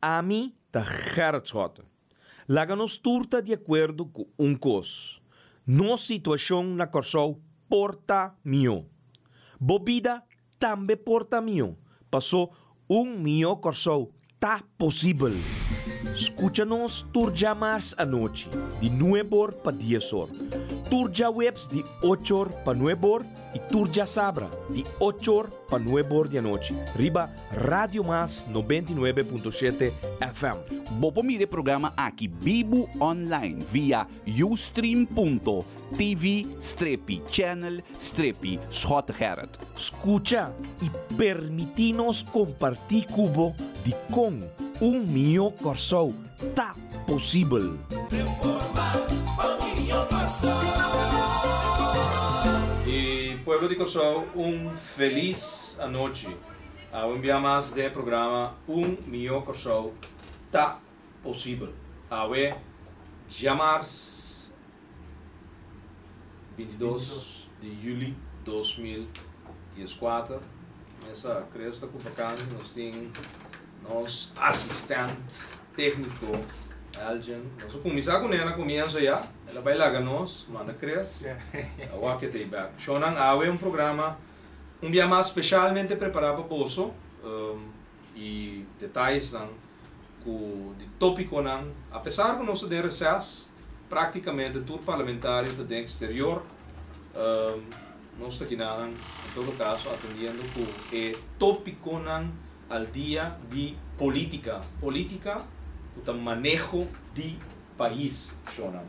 Ami ta Gerrit Schotte. Laga nos tur ta di akuerdo ku un kos, nos situashon na Kòrsou por ta mihó. Bo bida tambe por ta mihó, pasó un mihó Kòrsou ta posibel. Skucha nos tur djamars anochi di nueb'or pa dies'or, tur djaweps di och'or pa nueb'or i tur djasabra di och'or pa nueb'or di anochi riba Radio Mas 99.7 FM. Bo por mira e programa aki bibu online via ustream.tv strepi channel strepi Schottegerrit. Skucha i permití nos kompartí ku bo dikon un mihó Kòrsou ta posibel. I pueblo di Kòrsou un felis anochi. Awe un bia mas den e programa Un Mihó Kòrsou Ta Posibel. Awe djamars 22 di juli 2014. Mesa Chris ta ku vakansi, nos tin nos asistent tékniko Elgin. Nos a kuminsá kuné na komienso ya, el a bai laga nos, manda Chris, awor ke ta ei bèk. Shownan awe un programa un bia mas speshalmente prepará pa boso i detayesnan ku di tópikonan. Apesar ku nos ta den reses, práktikamente tur parlamentario ta den eksterior. Nos ta kinanan en todo kaso atendiendo ku e tópikonan al dia di polítika. Polítika ku ta maneho di pais, shownan.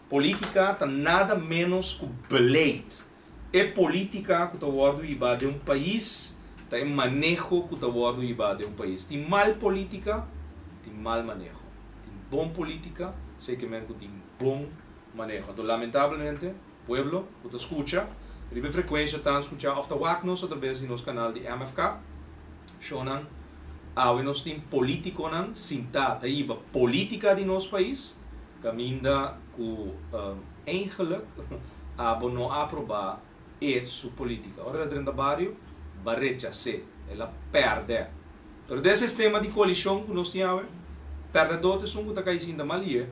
Polítika ta nada ménos ku beleid. E polítika ku ta wòrdu hibá den un pais ta e maneho ku ta wòrdu hibá den un pais. Tin mal polítika, tin mal maneho. Tin bon polítika, sekemen ku tin bon maneho. Anto lamentablemente pueblo ku ta skucha riba e frekuensha ta skucha òf ta wak nos atrabes di nos kanal di MFK, shownan, awe nos tin polítikonan sintá ta hiba polítika di nos pais kaminda ku Eigenlijk abo no a aproba e su politica. Ora el a drenta bario, ba rechas'é. El a pèrdè. Pero den sistema di coalicion cu nos tin awe, pèrdèdó ta esun cu ta cay sinta mas lié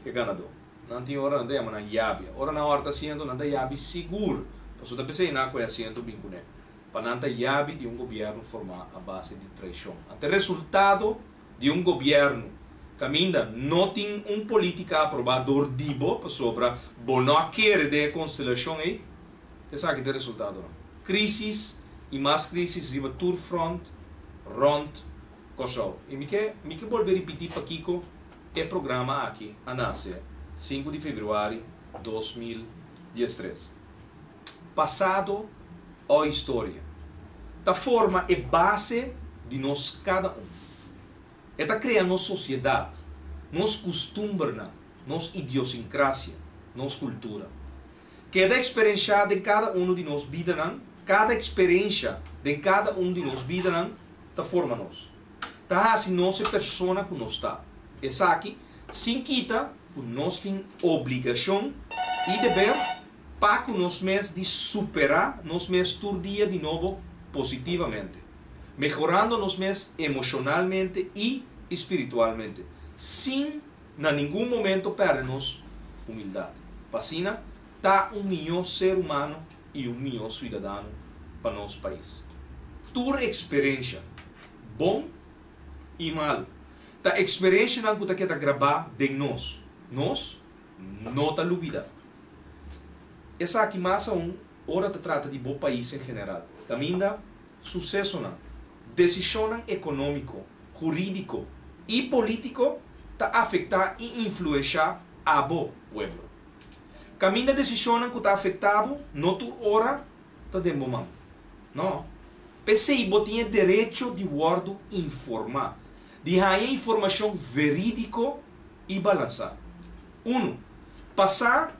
ke ganadó. Nan tin ora nan ta yama nan yabia. Ora nan hòrta asiento, nan ta yabi sigur. Pasobra ta p'esei nan a coge asiento bin cuné. Pa nan ta yabi di un gobierno formá a base di traicion. Ante resultado di un gobièrnu kaminda no tin un polítika aprobá dor di bo pasobra bo no a kere den e konstelashon ei, esaki ta e resultadonan. Krísis i mas krísis riba tur frònt rònt Kòrsou. I mi ke mi ke bolbe ripití pakiko e programa aki a nase sinku di febrüari 2013. Pasado o historia ta forma e base di nos kada un. E ta krea nos sosiedat, nos kustumbernan, nos idiosinkrásia, nos kultura. Keda eksperenshá den kada unu di nos bidanan, kada eksperensha den kada un di nos bidanan ta forma nos. Ta hasi nos e persona ku nos ta. Esaki sin kita ku nos tin obligashon i deber pa ku nos mes di superá nos mes tur dia di nobo positivamente, mehorando nos mes emoshonalmente i spiritualmente, sin na ningun momento pèrdè nos humildat, pa asina ta un mihó ser humano i un mihó suidadano pa nos pais. Tur eksperensha, bon i malu, ta eksperenshanan ku ta keda grabá den nos. Nos no ta lubidá. Esaki mas aun ora ta trata di bo pais en general, kaminda susesonan, desishonnan ekonómiko, hurídiko i polítiko ta afektá i influenshá abo, pueblo. Kaminda desishonnan ku ta afektá bo no tur ora ta den bo man. No. P'esei bo tin e derecho di wòrdu informá, di haña informashon verídiko i balansá. Unu, Pasá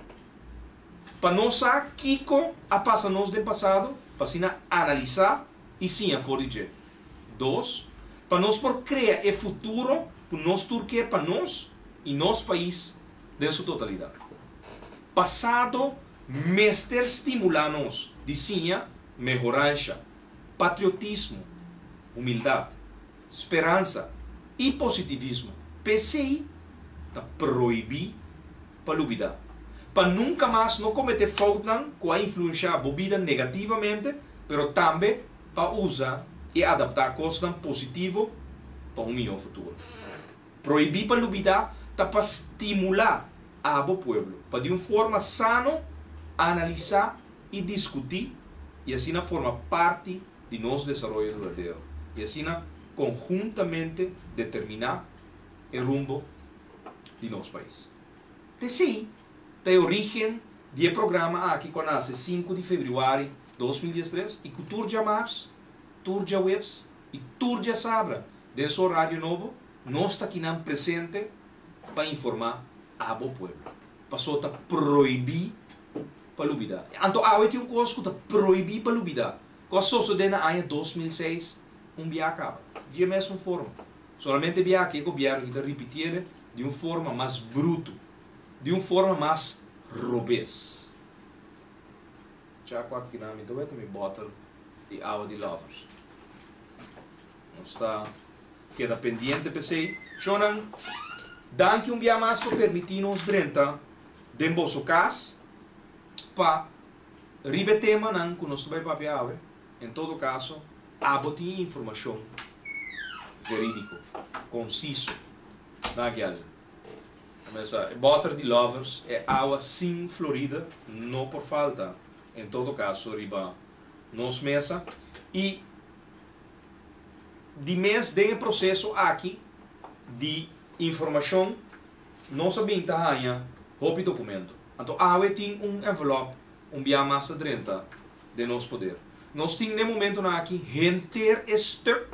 pa nos sa kiko a pasa nos den pasado pa asina analisá i siña for di dje. Dos, Pa nos por krea e futuro ku nos tur ke pa nos i nos pais den su totalidat. Pasado mester stimulá nos di siña mehoransha, patriotismo, humildat, speransa. i positivismo. P'esei ta prohibí pa lubidá. Pa nunka mas no kometé foutnan ku a influenshá bo bida negativamente, pero tambe pa usa i adaptá kosnan positivo pa un mihó futuro. Prohibí pa lubidá ta pa stimulá abo pueblo pa di un forma sano analisá i diskutí i asina forma parti di nos desaroyo duradero i asina konhuntamente determiná e rumbo di nos pais. T'esei ta e orígen di e programa aki ku a nase sinku di febrüari 2013 i ku tur djamars, tur djaweps i tur djasabra den su orario nobo nos ta kinan presente pa informá abo pueblo. Paso ta prohibí pa lubidá. Anto awe tin un kos ku ta prohibí pa lubidá, ku a sosodé na aña 2006 un bia kaba, dje mesun forma. Solamente bia aki e gobièrnu aki ta ripitié di un forma mas brutu, di un forma mas robes. Cha ku aki nan mi ta weta mi bòtel di awa di Lovers. Nos ta keda pendiente p'esei. Shonnan, danki un bia mas pa permití nos drenta den boso kas pa riba e temanan ku nos ta bai papia awe. En todo kaso, abo tin informashon verídiko, konsiso. Danki, Algin. Mesa, e bòter di Lovers, e awa sin Florida no por falta en todo kaso riba nos mesa. I di mes den e proseso aki di informashon nos a bin ta haña hopi dokumento. Anto awe tin un envelòp un bia mas ta drenta den nos poder. Nos tin den momentonan aki henter e stuk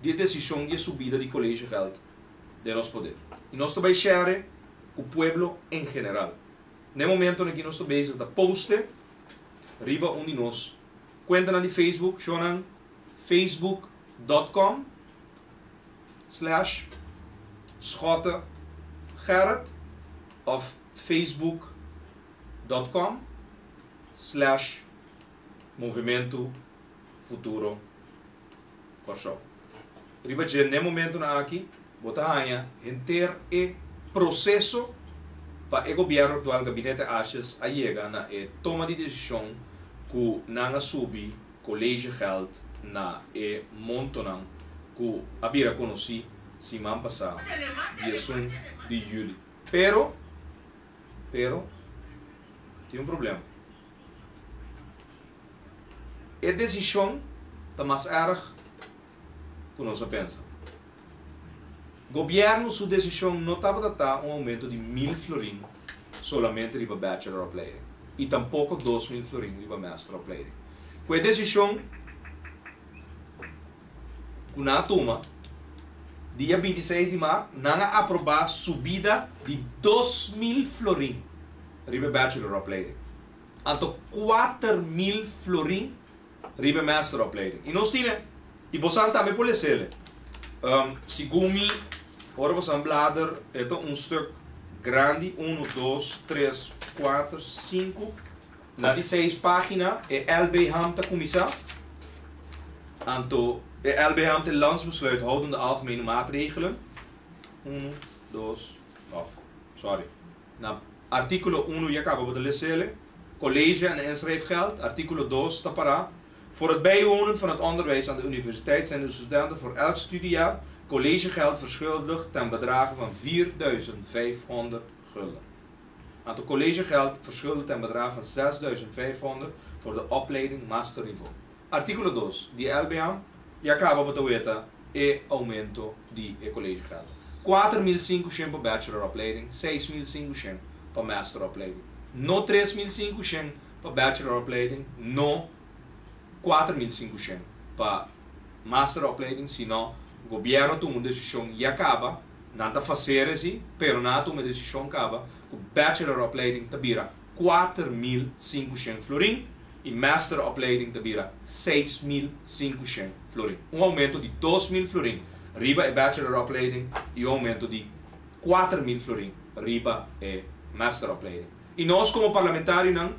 di e desishon di e subida di collegegeld den nos poder. I nos ta bai share ku pueblo en general. Den momentonan aki nos ta bezig ta poste riba un di nos kuentanan di Facebook, shownan facebook dot com slash Schotte Gerrit of facebook dot com slash Movementu Futuro Kòrsou. Riba dje n'e momentunan aki bo ta haña henter e proseso pa e gobièrnu aktual Gabinete Asjes a yega na e toma di desishon ku nan a subi collegegeld na e montonan ku a bira konosí siman pasá 11 di yüli. Pero, pero, tin un problema. E desishon ta mas erg ku nos a pensa. Gobièrnu su desishon no tabata ta un oumento di 1000 florin solamente riba bacheloropleiding i tampoko 2000 florin riba masteropleiding. Ku e desishon ku nan a tuma dia 26 di mart nan a aprobá subida di 2000 florin riba e bacheloropleiding. Anto 4000 florin riba e masteropleiding. I nos tine, i bosan tambe por lesele. Segun mi, ora bosan blader, e ta un stuk grandi, unu, dos, tres, kuater, sinku, na di seis pagina e LB-ham ta kuminsá. Anto e LB-ham ta e Landsbesluit houdende algemene maatregelen. Unu, dos, òf, sorry, na artíkulo unu ya kaba bo ta lesele, College en inschrijfgeld, artíkulo dos ta pará, Voor het bijwonen van het onderwijs aan de universiteit zijn de studenten voor elk studiejaar collegegeld verschuldigd ten bedrage van 4500 gulden. Anto collegegeld verschuldigd ten bedrage van 6500 voor de opleiding masterniveau. Artíkulo dos di e LBA ya kaba bo ta weta e oumento di e collegegeld. 4500 pa bacheloropleiding, 6500 pa masteropleiding. No 3500 pa bacheloropleiding, no 4500 pa masteropleiding, sino gobièrnu tuma un desishon ya kaba, nan ta faser esi, pero nan a tuma e desishon kaba ku bacheloropleiding ta bira 4500 florin i masteropleiding ta bira 6500 florin. Un oumento di 2000 florin riba e bacheloropleiding i un oumento di 4000 florin riba e masteropleiding. I nos komo parlamentarionan,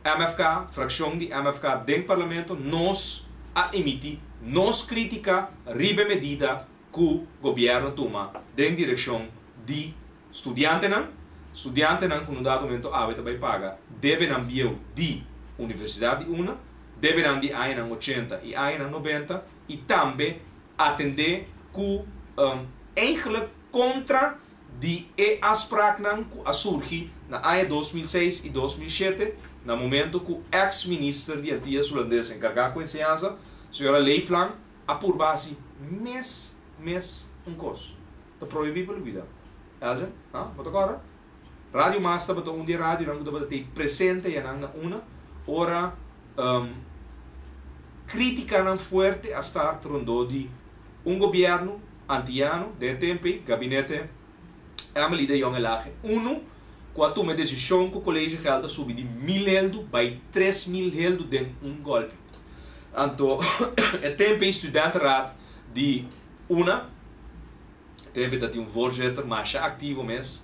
MFK, frakshon di MFK den parlamento, nos a emití nos krítika riba e medida. ku gobièrnu tuma den direkshon di studiantenan, studiantenan ku na un dado momento awe ta bai paga debenan bieu di Universidat di una, debenan di añanan ochenta i añanan nobenta i tambe atendé ku eigenlijk kontra di e afspraaknan ku a surgi na aña 2006 i 2007 na momento ku eks minister di Antias Hulandes enkargá ku enseñansa, señora Leeflang, a purba hasi mes mes un kos. Ta prohibí pa lubidá. Elgin, ha? Bo ta kòrda? Radio Mas tabata un di e radionan ku tabata tei presente yanan na una ora krítikanan fuerte a start rondó di un gobièrnu antiano den e tempu ei, gabinete Emily de Jong Elhage unu, ku a tuma e desishon ku Collegegeld a subi di mil heldu bai 3000 heldu den un gòlpi. Anto e tempu ei Studentenraad di una tempu ta tin un voorzitter masha aktivo mes,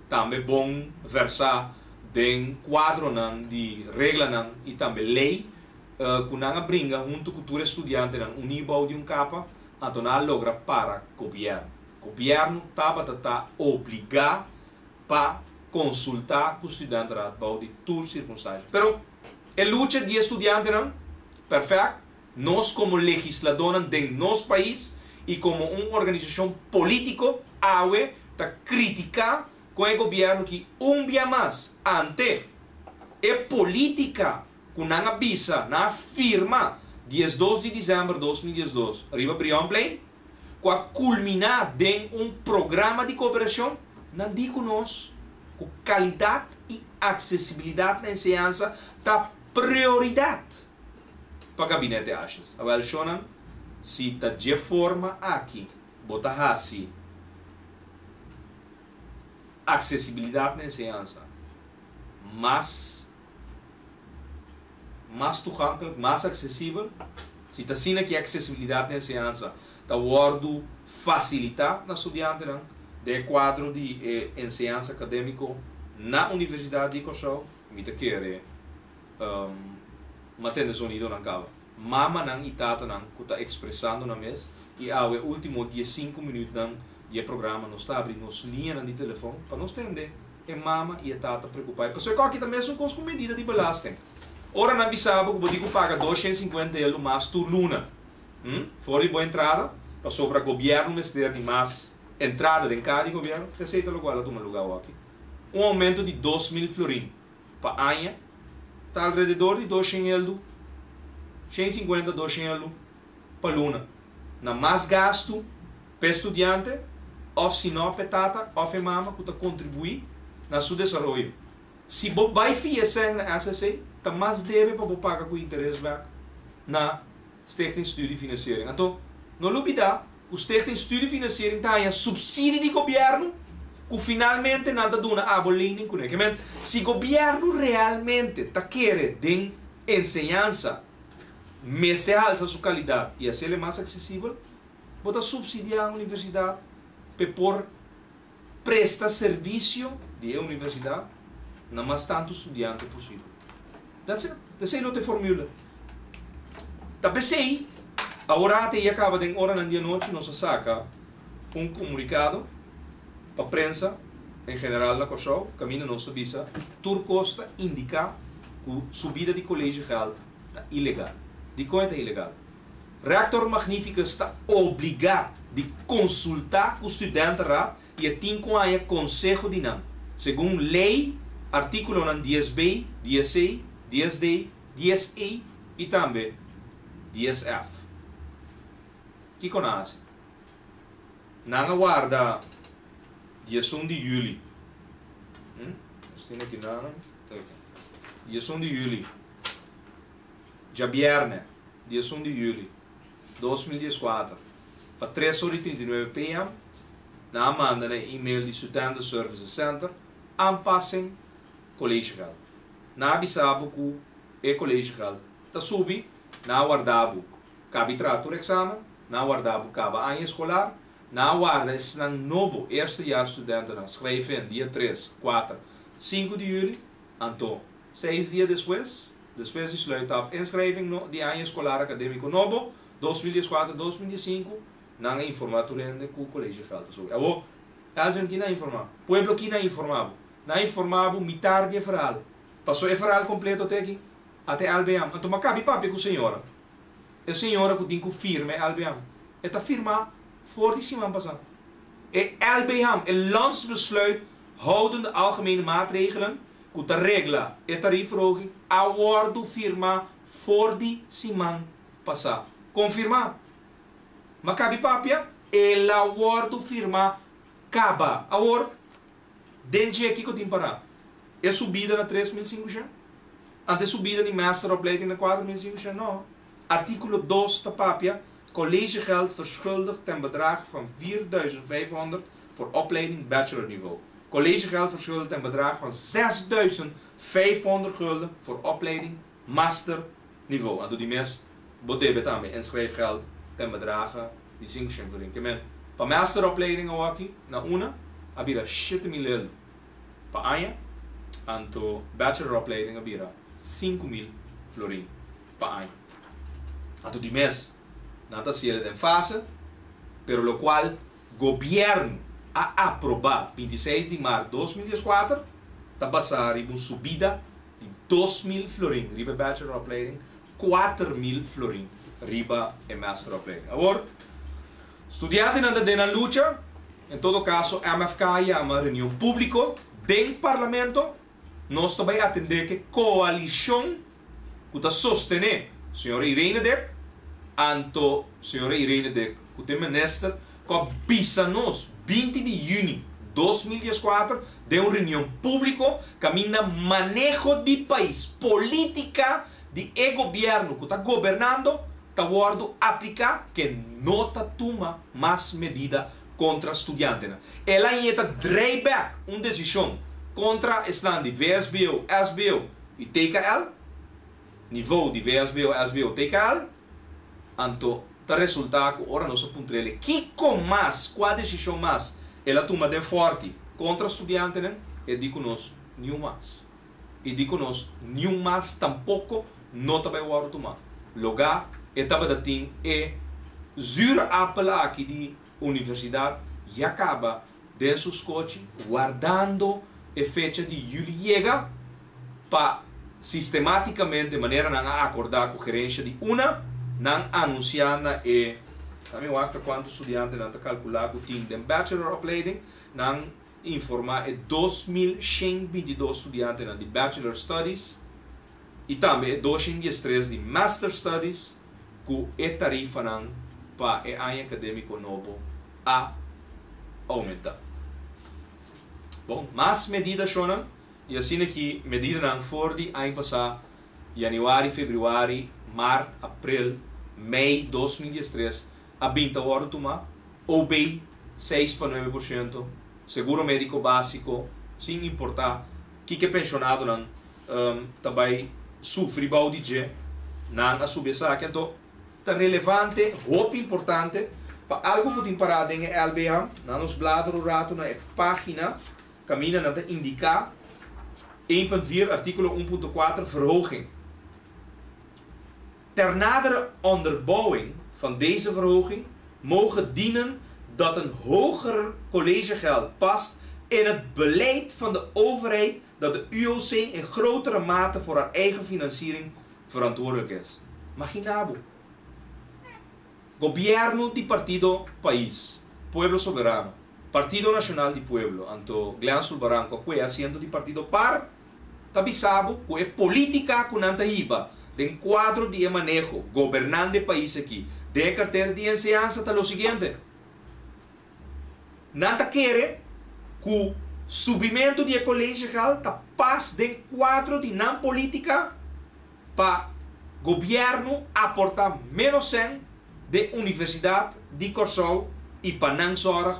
tambe bon versá den kuadronan di reglanan i tambe lei ku nan a bringa huntu ku tur e studiantenan uní bou di un kapa, anto nan a logra para gobièrnu. Gobièrnu tabata ta obligá pa konsultá ku Studentenraad bou di tur sirkunstansha. Pero e lucha di e studiantenan, pèrfèkt, nos komo legisladónan den nos pais i komo un organisashon polítiko awe ta kritiká kon e gobièrnu ki un bia mas ante e polítika ku nan a bisa, nan a firma 12 di desèmber 2012 riba Brionplein, ku a kulminá den un programa di kooperashon, nan di ku nos ku kalidat i aksesibilidat na enseñansa ta prioridat pa Gabinete Asjes. Awèl shonnan, si ta dje forma aki bo ta hasi aksesibilidat na enseñansa mas mas toegankelijk, mas aksesibel, si ta asina ku e aksesibilidat na enseñansa ta wòrdu fasilitá na studiantenan den e kuadro di e enseñansa akadémiko na Universidat di Kòrsou, mi ta kere m'a tende zonidonan kaba. Mamanan i tatanan ku ta ekspresando nan mes i awe último 15 minütnan di e programa nos ta abri nos liñanan di telefòn pa nos tende e mama i e tata preokupá. I pasobra esaki ta mesun kos ku medida di belasting. Ora nan bisa bo ku bo tin ku paga 250 euro mas tur luna for di bo entrada pasobra gobièrnu mester di mas entrada den kaha di gobièrnu, ta esei ta lokual a tuma lugá awaki. Un oumento di 2000 florin pa aña ta alrededor di 200 euro, 150, 200 euro pa luna na mas gastu pa e studiante òf si no pa e tata òf e mama ku ta kontribuí na su desaroyo. Si bo bai fia sèn na SSA, ta mas debe pa bo paga ku interes bèk na Stichting Studiefinanciering. Anto, no lubidá ku Stichting Studiefinanciering ta haña supsidi di gobièrnu ku finalmente nan ta duna abo lening kuné. Ke men, si gobièrnu realmente ta kere den enseñansa mester halsa su kalidat i hasel'e mas aksesibel, bo ta supsidiá universidat p'e por presta servisio di e universidat na mas tantu studiante posibel. That's it. Esei lo ta e formula. Ta p'esei, awor ate i a kaba den oranan di anochi nos a saka un komunikado pa prensa en general na Kòrsou kaminda nos ta bisa tur kos ta indiká ku subida di collegegeld ta ilegal. Dikon e ta ilegal? Rector Magnificus ta obligá di konsultá ku studentenraad i e tin ku haña konseho di nan, segun lei artíkulonan 10B, 10C, 10D, 10E i tambe 10F. Kiko nan a hasi? Nan a warda 11 di yüli. Nos tin aki nan. 11 di yüli. Djabièrnè, 11 di yüli, 2014, pa 3 or i 39 PM, nan a manda na e email di Studenten Services Center aanpassing collegegeld. Nan a bisa bo ku e collegegeld ta subi, nan a warda bo kabi traha tur eksamen, nan a warda bo kaba aña eskolar, nan a warda esnan nobo eerstejaarsstudentennan schrijf in dia 3, 4, 5 di yüli, anto 6 dia despues, despues di sluit af inschrijving no di aña eskolar akadémiko nobo, 2014, 2015. Nan a informá tur hende ku collegegeld a subi. Awor, Elgin ki nan a informá? Pueblo ki nan a informá bo? Nan a informá bo mitar di e verhaal. Paso e verhaal kompleto te aki, ata e LBM. Anto mi a kabi papia ku señora. E señora ku tin ku firma e LBM. E ta firmá for di siman pasá. E LBM, e Landsbesluit Houdende Algemene Maatregelen, ku ta regla e tariefverhoging, a wòrdu firmá for di siman pasá. Konfirmá. Ma kabi papia, el a wòrdu firmá kaba. Awor, den dje kiko tin pará? E subida na 3500? Anto e subida di masteropleiding na 4500? No. Artíkulo dos ta papia, Collegegeld verschuldigd ten bedrage van 4500 voor opleiding bachelorniveau. Collegegeld verschuldigd ten bedrage van 6500 gulden voor opleiding masterniveau. Anto di mes bo debe tambe inschrijfgeld ten bedrage di 500 florin. Ke men, pa masteropleiding awaki na una a bira 7000 gulden pa aña, anto bacheloropleiding a bira 5000 florin pa aña. Anto di mes nan ta hasiel den fase, pero lokual Gobièrnu a aprobá 26 di mart 2014 ta basá riba un subida di 2000 florin riba e bacheloropleiding, 4000 florin riba e masteropleiding. Awor, studiantenan ta den nan lucha, en todo kaso MFK a yama reunion públiko den Parlamento, nos ta bai atendé ku e koalishon ku ta sostené señora Irene Dick, anto señora Irene Dick ku ta e minister ku a bisa nos 20 di yüni 2014 den un reunion públiko kaminda maneho di pais, polítika di e gobièrnu ku ta gobernando ta wòrdu apliká ke no ta tuma mas medida kontra studiantenan. El a yeta drei bèk un desishon kontra esnan di vsbo, sbo i TKL, nivou di vsbo, sbo, TKL, anto ta resultá ku ora nos a puntr'el kiko mas, kua desishon mas el a tuma den Fòrti kontra studiantenan, e di ku nos niun mas. I di ku nos niun mas tampoko no ta bai wòrdu tumá. Logá e tabata tin e zure appel aki di universidat ya kaba den su skochi wardando e fecha di yüli yega pa sistematikamente manera nan a akordá ku gerensha di una nan anunsiá na e Dame wak ta kuantu studiante nan ta kalkulá ku tin den bacheloropleiding nan informá e 2122 studiantenan di bachelor studies i tambe e 213 di master studies ku e tarifanan pa e aña akadémiko nobo a oumentá. Bon, mas medida shonnan i asina ki medidanan for di aña pasá, yanüari, febrüari, mart, aprel, mei 2013 a bin ta wòrdu tumá, OB 6 pa 9%, seguro médiko básiko, sin importá kiko e penshonadonan ta bai sufri bou di dje, nan a subi esaki. Anto ta relevante, hopi importante, pa algu ku tin pará den e LBA, na nos blader un ratu na e página, kaminda nan ta indiká 1.4, artíkulo 1.4, verhoging. Ter nadere onderbouwing van deze verhoging mogen dienen dat een hoger collegegeld past in het beleid van de overheid dat de UOC in grotere mate voor haar eigen financiering verantwoordelijk is. Imaginá bo. Gobièrnu di Partido Pais, Pueblo Soberano, Partido Nashonal di Pueblo, anto Glenn Sulbaran ku e asiento di Partido PAR, ta bisa bo ku e polítika ku nan ta hiba den kuadro di e maneho gobernante pais aki, den kartera di enseñansa ta lo siguiente. Nan ta kere ku subimentu di e collegegeld ta pas den kuadro di nan polítika pa gobièrnu aportá menos sèn den Universidat di Kòrsou i pa nan zorg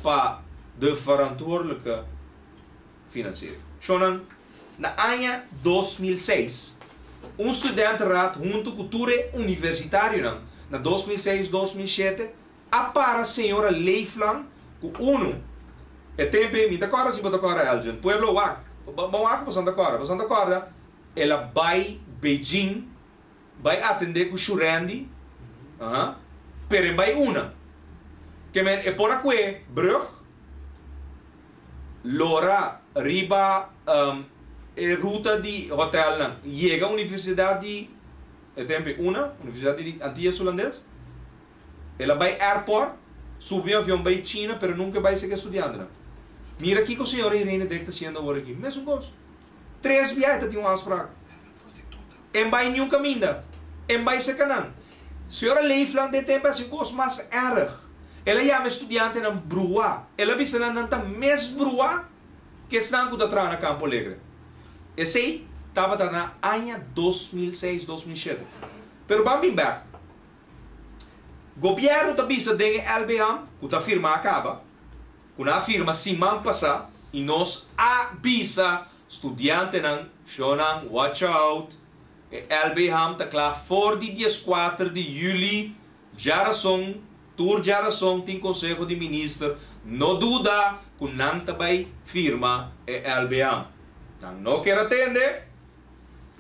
pa de verantwoordelijke financiering. Shonan, na aña 2006, un studentenraad huntu ku tur e universitarionan na 2006, 2007 a para señora Leeflang ku uno e tempu mi ta kòrda si bo ta kòrda, Elgin, pueblo, wak bon wak, bo ta kòrda, bo ta kòrda el a bai Beijing bai atendé ku Shurandy, pero bai una. Ke men e por a kue brug, lora riba e ruta di hotelnan, yega Universidat di e tempu una, Universidat di Antillas Hulandes, el a bai airport, subi un avion bai China, pero nunka e bai seka e studiantenan. Mira kiko señora Irene Dek ta hasiendo awor aki. Mesun kos. Tres bia e ta tin un afsprak. E bai niun kaminda. E bai seka nan. Señora Leeflang den tempu a hasi un kos mas erg. El a yama e studiantenan bruá. El a bisa nan nan ta mes bruá ke esnan ku ta traha na Campo Alegre. Esei tabata na aña 2006, 2007. Pero ban bin bek. Gobièrnu ta bisa den e LBAM ku ta firmá kaba, ku nan a firma siman pasá i nos a bisa studiantenan, shownan, watch out, e LBAM ta kla for di 14 di yüli, djarason, tur djarason tin konseho di minister, no duda ku nan ta bai firma e LBAM. Nan no kier a tende,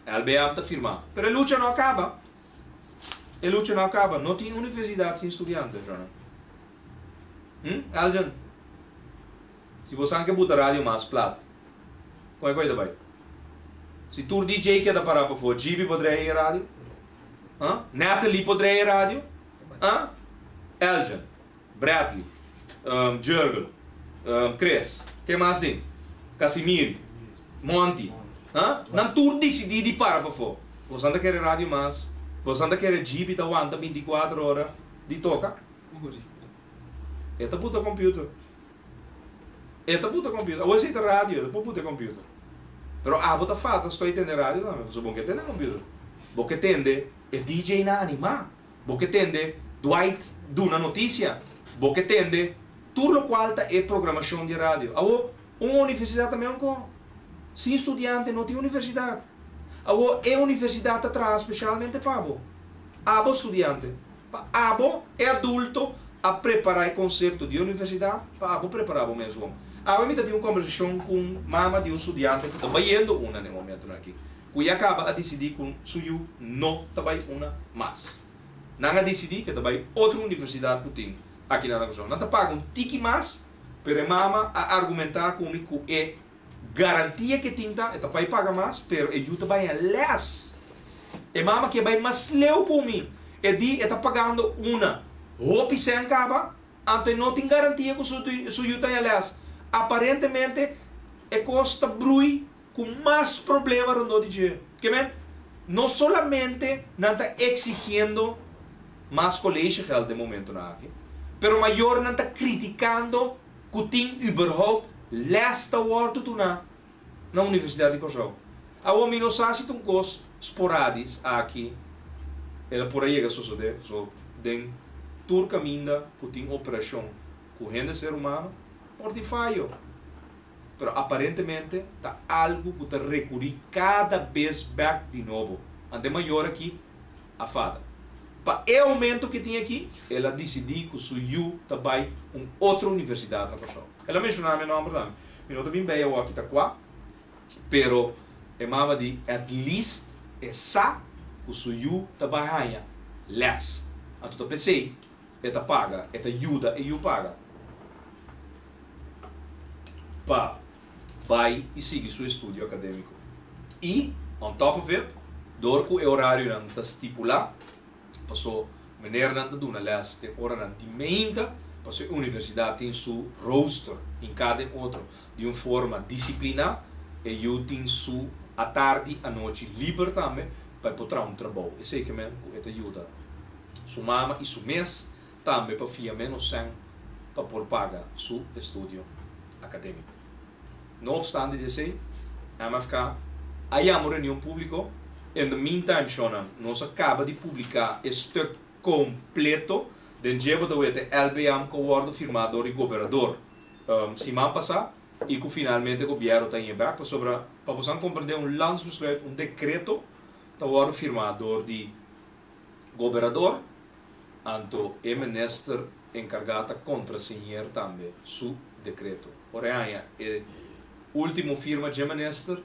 LBAM ta firmá. Pero e lucha no a kaba. E lucha no a kaba. No tin universidat sin studiante, Jonah. Hm? Elgin? Si bo san ke buta radio mas plat, kon e koi ta bai? Si tur DJ keda pará pafó, GB por drei e radio? Huh? Natalie por drei e radio? Huh? Elgin, Bradley, um, Jurgel, um, Chris, ke mas tin? Casimir, Monty, huh? Nan tur disidí di para pafó. Bosan ta kere radio mas? Bosan ta kere GB ta wanta 24 ora di toka? E ta buta computer. E ta buta computer. Awor esei ta radio, e ta por buta e computer. Pero abo ta falta stoi tende radio tambe, pasobra bo ke tende computer. Bo ke tende e DJ nan animá. Bo ke tende Dwight duna notisia. Bo ke tende tur lokual ta e programashon di e radio. Awor, un universidat ta meun kon. Sin studiante no tin universidat. Awor, e universidat ta traha speshalmente pa bo. Abo studiante. Pa abo, e adulto, a prepará e konsepto di e universidat, pa abo prepará bo mes bon. Awe mi ta tin un kombersashon ku un mama di un studiante ku ta bayendo una na e momentunan aki. Ku ya kaba a disidí ku su yu no ta bai una mas. Nan a disidí ku e ta bai otro universidat ku tin aki na Kòrsou. Nan ta paga un tiki mas, pero e mama a argumentá ku mi ku e garantia ku e tin ta, e ta bai paga mas, pero e yu ta bai a lès. E mama ke bai mas leu ku mi. E di e ta pagando una hopi sèn kaba, anto e no tin garantia ku su yu ta haña lès. Aparentemente e kos ta brui ku mas problema rondó di dje. Ke men, no solamente nan ta eksigiendo mas collegegeld den momentonan aki, pero mayornan ta kritikando ku tin überhaupt lès ta wòrdu duná na Universidat di Kòrsou. Awor mi no sa si ta un kos sporadis aki el a por a yega sosodé, pasobra den tur kaminda ku tin operashon ku hende ser humano por tin fayo. Pero aparentemente ta algu ku ta rekurí kada bes bèk di nobo. Ante mayor aki a fada. Pa e oumento ku e tin aki, el a disidí ku su yu ta bai un otro universidat na Kòrsou. El a menshoná mi nòmber tambe. Mi no ta bin bei awor aki ta kua, pero e mama di at least e sa ku su yu ta bai haña lès. Anto ta p'esei e ta paga, e ta yuda e yu paga. Pa bai i sigui su estudio akadémiko. I, on top of it, dor ku e orarionan ta stipulá, paso menernan ta duna lès den oranan di meinta, paso e universidat tin su rooster hinká den otro di un forma disipliná, e yu tin su atardi, anochi liber tambe pa e por traha un trabou. Esei ke men ku e ta yuda su mama i su mes tambe pa fia ménos sèn pa por paga su estudio akadémiko. No opstante di esei, MFK a yama un reunion públiko. In the meantime, shonnan, nos a kaba di publiká e stuk kompleto den dje bo ta weta e LBAM ku a wòrdu firmá dor di gobernador siman pasá i ku finalmente gobièrnu ta haña bèk pasobra pa boso komprendé un landsbesluit, un dekreto ta wòrdu firmá dor di gobernador. Anto e minister enkargá ta kontrasigner tambe su dekreto. Ora e haña e último firma dje minister,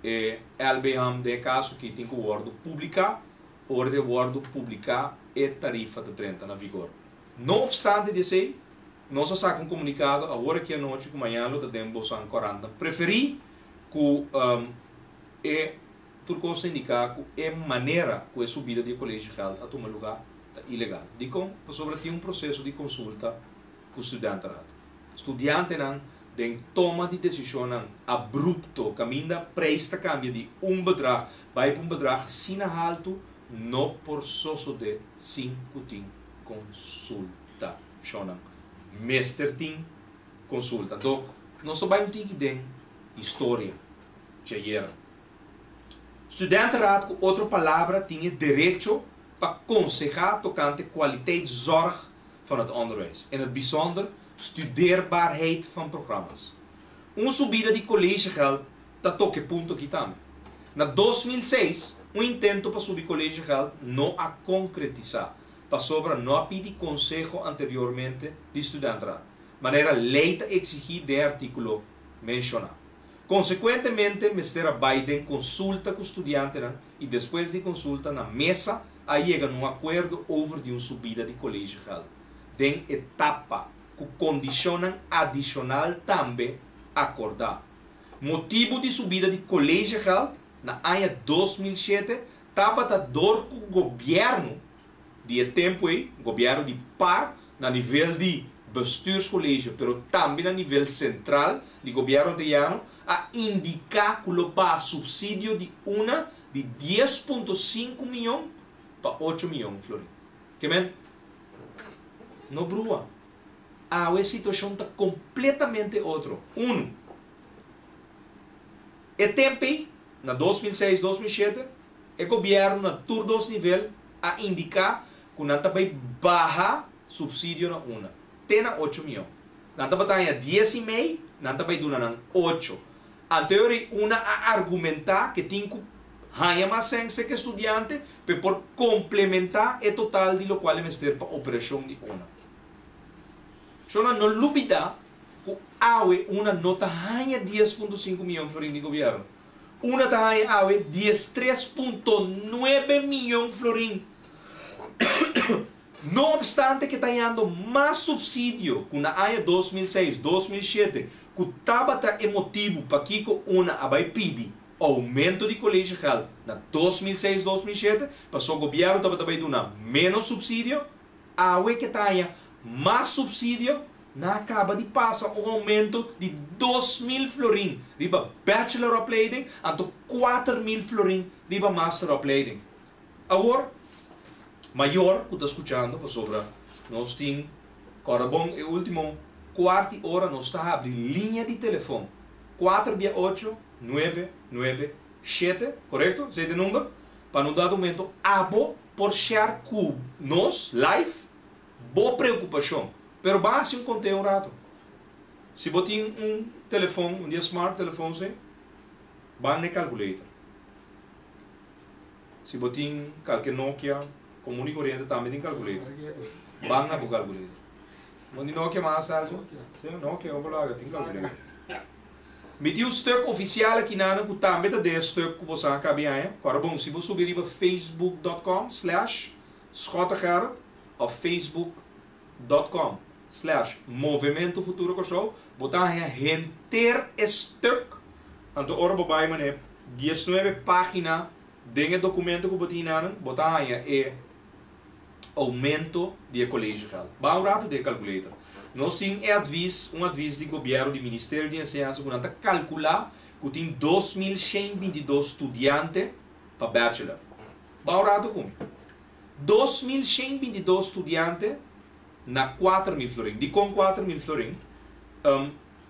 e LBHAM den e kaso aki tin ku wòrdu publiká. Ora di e wòrdu publiká e tarifa ta drenta na vigor. No opstante di esei. Nos a saka un komunikado awor aki anochi ku mañan lo ta den boso korant preferí ku e tur kos ta indiká ku e manera ku e subida di collegegeld a tuma lugá ta ilegal. Dikon? Pasobra tin un proseso di konsulta ku studentenraad. Studiantenan den toma di desishon abrupto, kaminda prijs ta kambia di un bedrag bai un bedrag asina haltu, no por sosodé sin ku tin konsultashon. Mester tin konsulta. Anto, nos ta bai un tiki den historia. Djayera. Studentenraad, ku otro palabra, tin derecho pa konsehá tokante kwaliteitszorg van het onderwijs. In het bijzonder studeerbaarheid van programma's. Un subida di collegegeld, ta toka e punto aki tambe. Na 2006, un intento pa subi collegegeld no a konkretisá. Pasobra no a pidi konseho anteriormente di studentenraad. Manera lei ta eksigí den artíkulo menshoná. Konsekuentemente, mester a bai den konsulta ku studiantenan i despues di konsulta na mesa a yega na un akuerdo over di un subida di collegegeld. Den etapa ku kondishon adishonal tambe akordá. Motibu di subida di collegegeld na aña 2007 tabata dor ku gobièrnu di e tempu ei, gobièrnu di PAR na nivel di bestuurscollege, pero tambe na nivel sentral di gobièrnu antiano, a indiká ku lo baha supsidio di UNA di 10.5 mion pa 8 mion florin. Ke men? No brua. A situashon ta kompletamente otro. Uno. E tempu, na 2006, 2007, e gobièrnu na tur dos nivel a indiká ku nan ta bai baha supsidio na UNA. Te na 8 mion. Nan tabata 10 i mei, nan ta bai duna nan 8. Anterior UNA a argumentá ku tin ku haña mas sèn ku studiante pa por komplementá e total di lokual mester pa operashon di UNA. Shonnan, no lubidá ku awe UNA no ta haña 10.5 mion florin di gobièrnu. UNA ta haña awe 13.9 mion florin. No opstante ku ta hañando mas supsidio ku na aña 2006, 2007, ku tabata e motibu pakiko UNA a bai pidi oumento di collegegeld na 2006, 2007, pasobra gobièrnu tabata bai duna menos supsidio, awe ku ta haña mas supsidio, nan a kaba di pasa un oumento di 2.000 florin riba bacheloropleiding, anto 4.000 florin riba masteropleiding. Awor, mayor ku ta skuchando pasobra nos tin bon e último kuart ora nos ta habri liña di telefòn 4 8 9 9 7, korekto? Esei ta e number? Pa un dado momento abo por share ku nos live bo preokupashon, pero basta un konteo un ratu. Si bo tin un telefòn, un dia smart telefòn, si bai na calculator. Si bo tin kualke Nokia komun i koriente, tambe tin calculator. Bai na calculator. No tin Nokia mas, Sergio? Si, Nokia, bo laga, tin calculator. Mi tin un stuk ofisial aki na ku tambe ta den stuk ku bo a kaba di haña. Awor bon, si bo subi riba facebook.com/schottegerrit òf facebook.com/movementofuturo bo ta haña henter stuk. Anto ora bo bai mane 19 página den e dokumento ku bo tin nan, bo ta haña e oumento di collegegeld. Bai un ratu den calculator. Nos tin advies, un advies di gobièrnu di Ministerio di Enseñansa ku ta kalkulá ku tin 2.122 studiante pa bachelor. Bai un ratu ku mi. 2.122 studiante na 4.000 florin. Dikon 4.000 florin?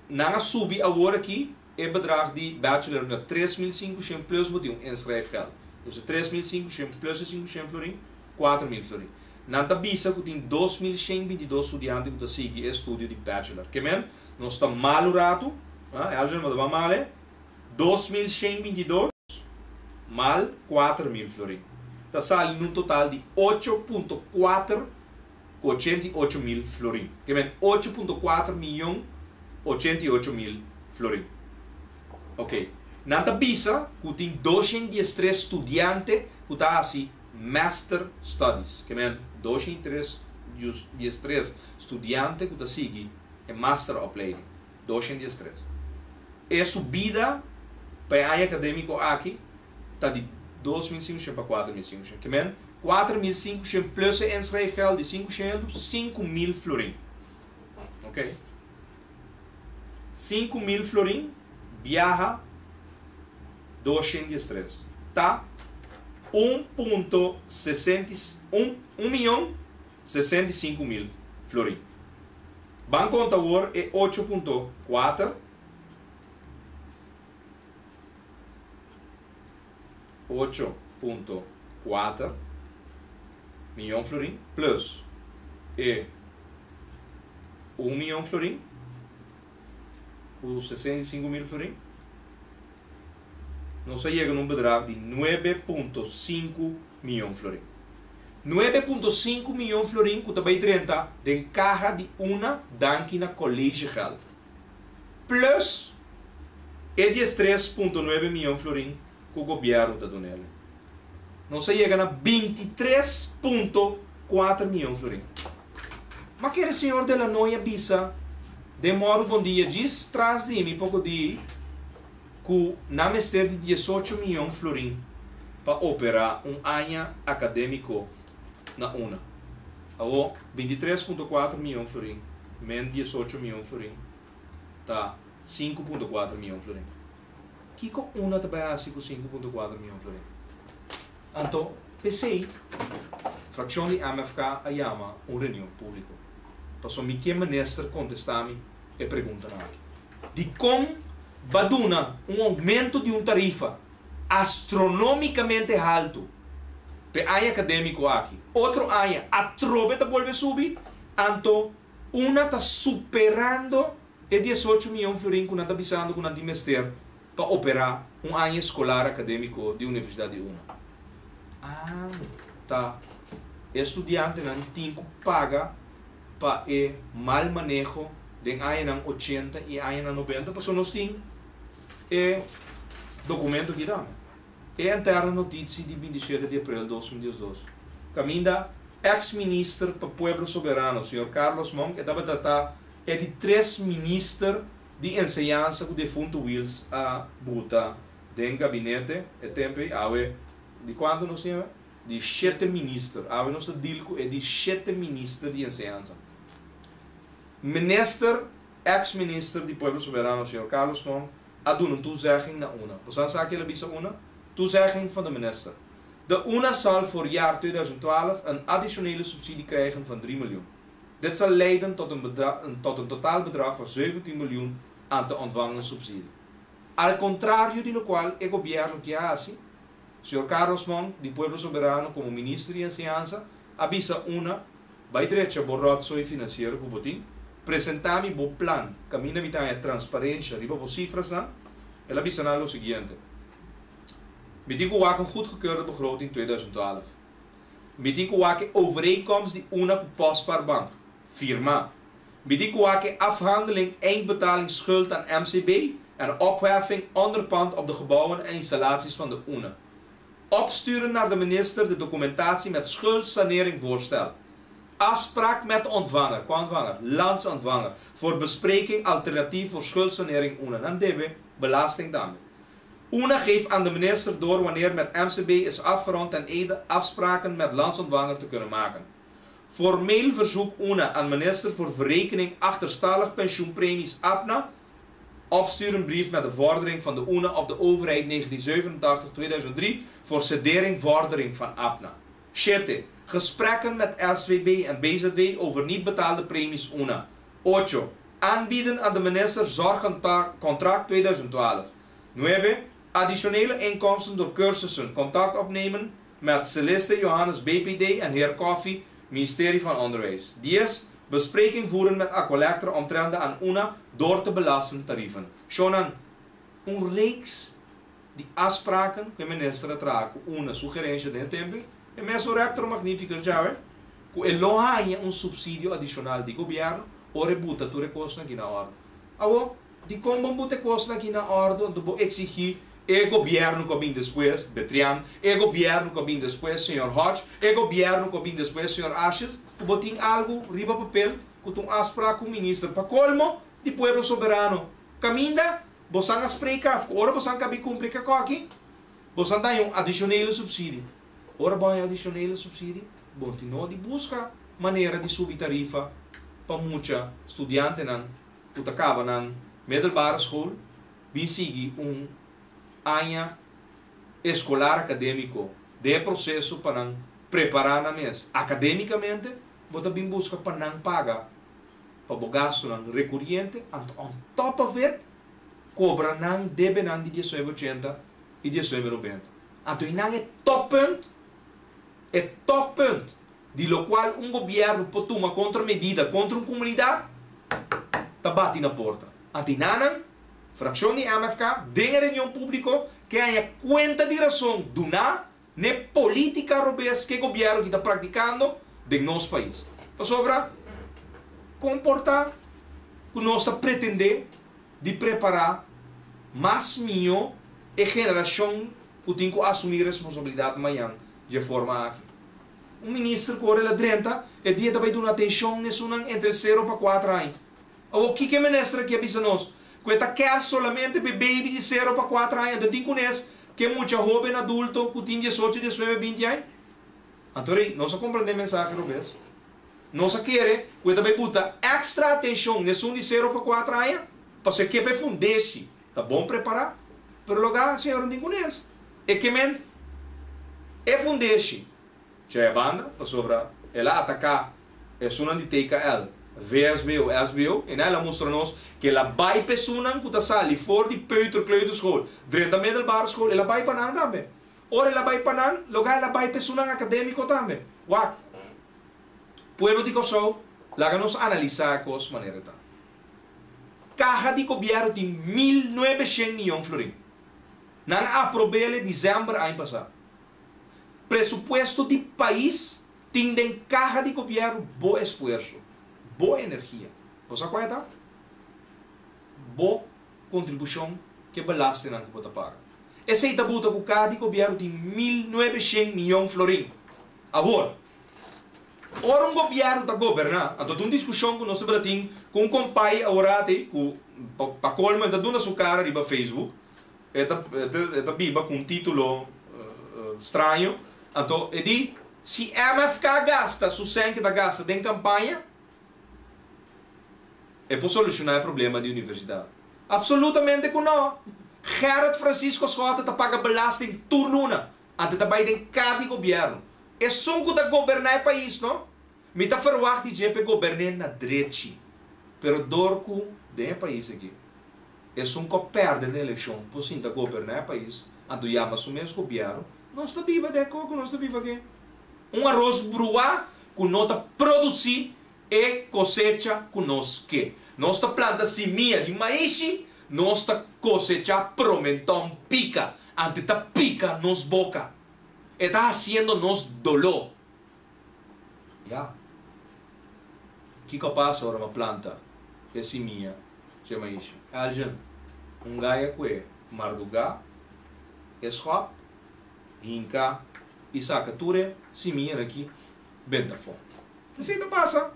Nan a subi awor aki e bedrag di bachelor na 3.500 plus bo tin un inschrijfgeld. Dus 3.500 plus 500 florin, 4.000 florin. Nan ta bisa ku tin 2.122 studiante ku ta sigui estudio di bachelor. Ke men, nos ta malu ratu, ah, Elgin, ma mal, 2.122 mal 4.000 florin. Ta sali un total di 8.4 88 mil florin. Ke men 8.4 mion 88 mil florin. Ok. Nan ta bisa ku tin 203 studiante ku ta hasi master studies. Ke men 203. 213 studiante ku ta sigui e masteropleiding. 213. E subida pa e aña akadémiko aki ta di 2.500 pa 4.500. Ke men, 4.500 plus e inschrijfgeld di 500, 5.000 florin. Ok? 5.000 florin biaha 213. Ta 1.61 1 mion 65 mil florin. Ban konta awor e 8.4 8.4 mion florin plus e 1 mion florin ku 65 mil florin. Nos a yega na un bedrag di 9.5 mion florin. 9.5 mion florin ku ta bai drenta den kaha di una danki na collegegeld. Plus e 13.9 mion florin ku gobièrnu ta dun'el. Nos a yega na 23.4 mion florin. Ma kere señor De Lanoy a bisa den Mòru Bon Dia djis tras di mi poko di ku nan mester di 18 mion florin pa operá un aña akadémiko na una. Awor, 23.4 mion florin men 18 mion florin ta 5.4 mion florin. Kiko una ta bai hasi ku 5.4 mion florin? Anto, p'esei, frakshon di MFK a yama un reunion públiko. Pasobra mi ke minister kontestá mi e preguntanan aki. Dikon ba duna un oumento di un tarifa astronómikamente haltu p'e aña akadémiko aki? Otro aña atrobe ta bolbe subi, anto una ta superando e 18 mion florin ku nan ta bisando ku nan tin mester pa operá un aña eskolar akadémiko di Universidat di una. Anta e studiantenan tin ku paga pa e mal maneho den añanan 80 i añanan 90, pasobra nos tin e dokumento aki tambe. E interne notitie di 27 di aprel 2012, kaminda eks minister pa Pueblo Soberano, señor Carlos Monk, e tabata ta e di tres minister di enseñansa ku defuntu Wiels a buta den gabinete e tempu ei. Awe di kuantu nos tin awe? Di shete minister. Awe nos ta deal ku e di shete minister di enseñansa. Minister, eks minister di Pueblo Soberano, señor Carlos Monk, a duna un toezegging na una. Bo sa sa ke el a bisa una? Toezegging van de minister. De una zal voor jaar 2012 een additionele subsidie krijgen van 3 miljoen. Dit zal leiden tot een, tot een totaalbedrag van 17 miljoen aan te ontvangen subsidie. Al kontrario di lokual e gobièrnu ke a hasi, señor Carlos Monk di Pueblo Soberano komo minister di enseñansa a bisa una, Bai drecha bo ròtsooi finansiero ku bo tin, presentá mi bo plan kaminda mi ta haña transparensha riba bo sifrasnan. El a bisa nan lo siguiente, Mi tin ku wak un goedgekeurde begroting 2012. Mi tin ku wak e overeenkomst di una ku Postspaarbank, firmá. Mi tin ku wak e afhandeling eindbetaling schuld aan MCB en opheffing onderpand op de gebouwen en installaties van de una. Opsturen naar de minister de documentatie met schuldsanering voorstel. Afspraak met de ontvanger, kua ontvanger? Landsontvanger, voor bespreking alternatief voor schuldsanering una. Nan debe belasting tambe. Una geeft aan de minister door wanneer met MCB is afgerond ten einde afspraken met landsontvanger te kunnen maken. Formeel verzoek una aan minister voor verrekening achterstallig pensioenpremies APNA. Opstuur een brief met de vordering van de UNA op de overheid 1987-2003 voor cedering vordering van APNA. 7. Gesprekken met SVB en BZW over niet betaalde premies UNA. 8. Aanbieden aan de minister zorgcontract 2012. 9. Additionele inkomsten door cursussen. Contact opnemen met Celeste Johannes BPD en heer Koffie, Ministerie van Onderwijs. 10. Bespreking voeren met Aqualectra omtrent de aan UNA door te belasten tarieven. Shonan, un reeks di afspraken ku e minister a traha ku UNA su gerencia den tempu, e mesun rector magnificus djawe, ku e lo haña un subsidio adishonal di gobièrnu ora e buta tur e kosnan aki na òrdu. Awor, dikon bo buta e kosnan aki na òrdu anto bo eksigí E gobièrnu ku a bin despues, Betrian, e gobièrnu ku a bin despues, señor Hodge, e gobièrnu ku a bin despues, señor Asjes, ku bo tin algu riba papel ku ta un afspraak ku minister pa kolmo di Pueblo Soberano. Kaminda bosan a spreek af ku ora bosan kabi kumpli ku e koki, bosan ta haña un adishonele supsidi. Ora bo haña adishonele supsidi, bo tin no di buska manera di subi tarifa pa mucha studiantenan ku ta kaba nan middelbare school bin sigui un aña eskolar akadémiko den e proseso pa nan prepará nan mes akadémikamente, bo ta bin buska pa nan paga pa bo gastunan rekuriente, anto on top of it kobra nan debenan di diesnuebe ochenta i diesnuebe nobenta. Anto i nan e toppunt, e toppunt di lokual un gobièrnu por tuma kontra medida kontra un komunidat ta bati na porta. Anto i nanan Frakshon di MFK den e reunion públiko ke haña kuenta di rason duná n'e polítika robes ke gobièrnu ki ta praktikando den nos pais. Pasobra kon por ta ku nos ta pretendé di prepará mas mihó e generashon ku tin ku asumí responsabilidat mañan dje forma aki? Un minister ku ora el a drenta e dia ta bai duna atenshon n'esunnan entre sero pa kuater aña. Awor kiko e minister aki a bisa nos? Ku e ta kèr solamente p'e baby di sero pa kuater aña, anto tin kunes ku e mucha hóben adulto ku tin diesocho, diesnuebe, binti aña? Anto rei, nos a komprendé e mensahe robes. Nos a kere ku e ta bai buta èkstra atenshon n'esun di sero pa kuater aña, pasobra e ke pa e fundeshi ta bon prepará. Pero logá, señor, no tin kunes. E ke men e fundeshi. Djaya banda, pasobra el a ataká esunnan di TKL, VSBO, SBO, i nan el a mustra nos ku el a bai pa esunnan ku ta sali for di peuterkleuterschool drenta middelbare school, el a bai pa nan tambe. Ora el a bai pa nan, loga el a bai pa esunnan akadémiko tambe. Wak, pueblo di Kòrsou, laga nos analisá e kos manera e ta. Kaha di gobièrnu tin 1900 mion florin. Nan a aprob'el e desèmber aña pasá. Presupuesto di pais tin den kaha di gobièrnu bo esfuerso, bo energia. Bo sa kua e ta? Bo kontribushon ku e belastingnan ku bo ta paga. Esei ta buta ku kaha di gobièrnu tin 1900 mion florin. Awor, ora un gobièrnu ta goberná, anto ta un diskushon ku nos tabata tin ku un kompai aworati ku pa kolmo e ta duna su kara riba Facebook, E ta e ta biba ku un título straño. Anto e di, si MFK gasta su sèn ke ta gasta den kampaña, e por solushoná e problema di universidat. Apsolutamente ku nò! Gerrit Francisco Schotte ta paga belasting tur luna, anto e ta bai den kar di gobièrnu. Esun ku ta goberná e pais no, mi ta ferwagt di dje pa e gobern'é na drechi. Pero dor ku den e pais aki. Esun ku a pèrdè den elekshon por sinta goberná e pais, anto yama su mes gobièrnu, nos ta biba den koko nos ta biba ke? Un aros bruá ku no ta produsí e kosecha ku nos ke. Nos ta planta simia di maishi, nos ta kosechá promentòn pika, anto e ta pika nos boka. E ta hasiendo nos doló. Ya. Kiko a pasa ora mi a planta e simia dje maishi? Elgin, un gaya kue mardugá e skòp, hinka i saka tur e simianan aki benta afó. Esei ta pasa.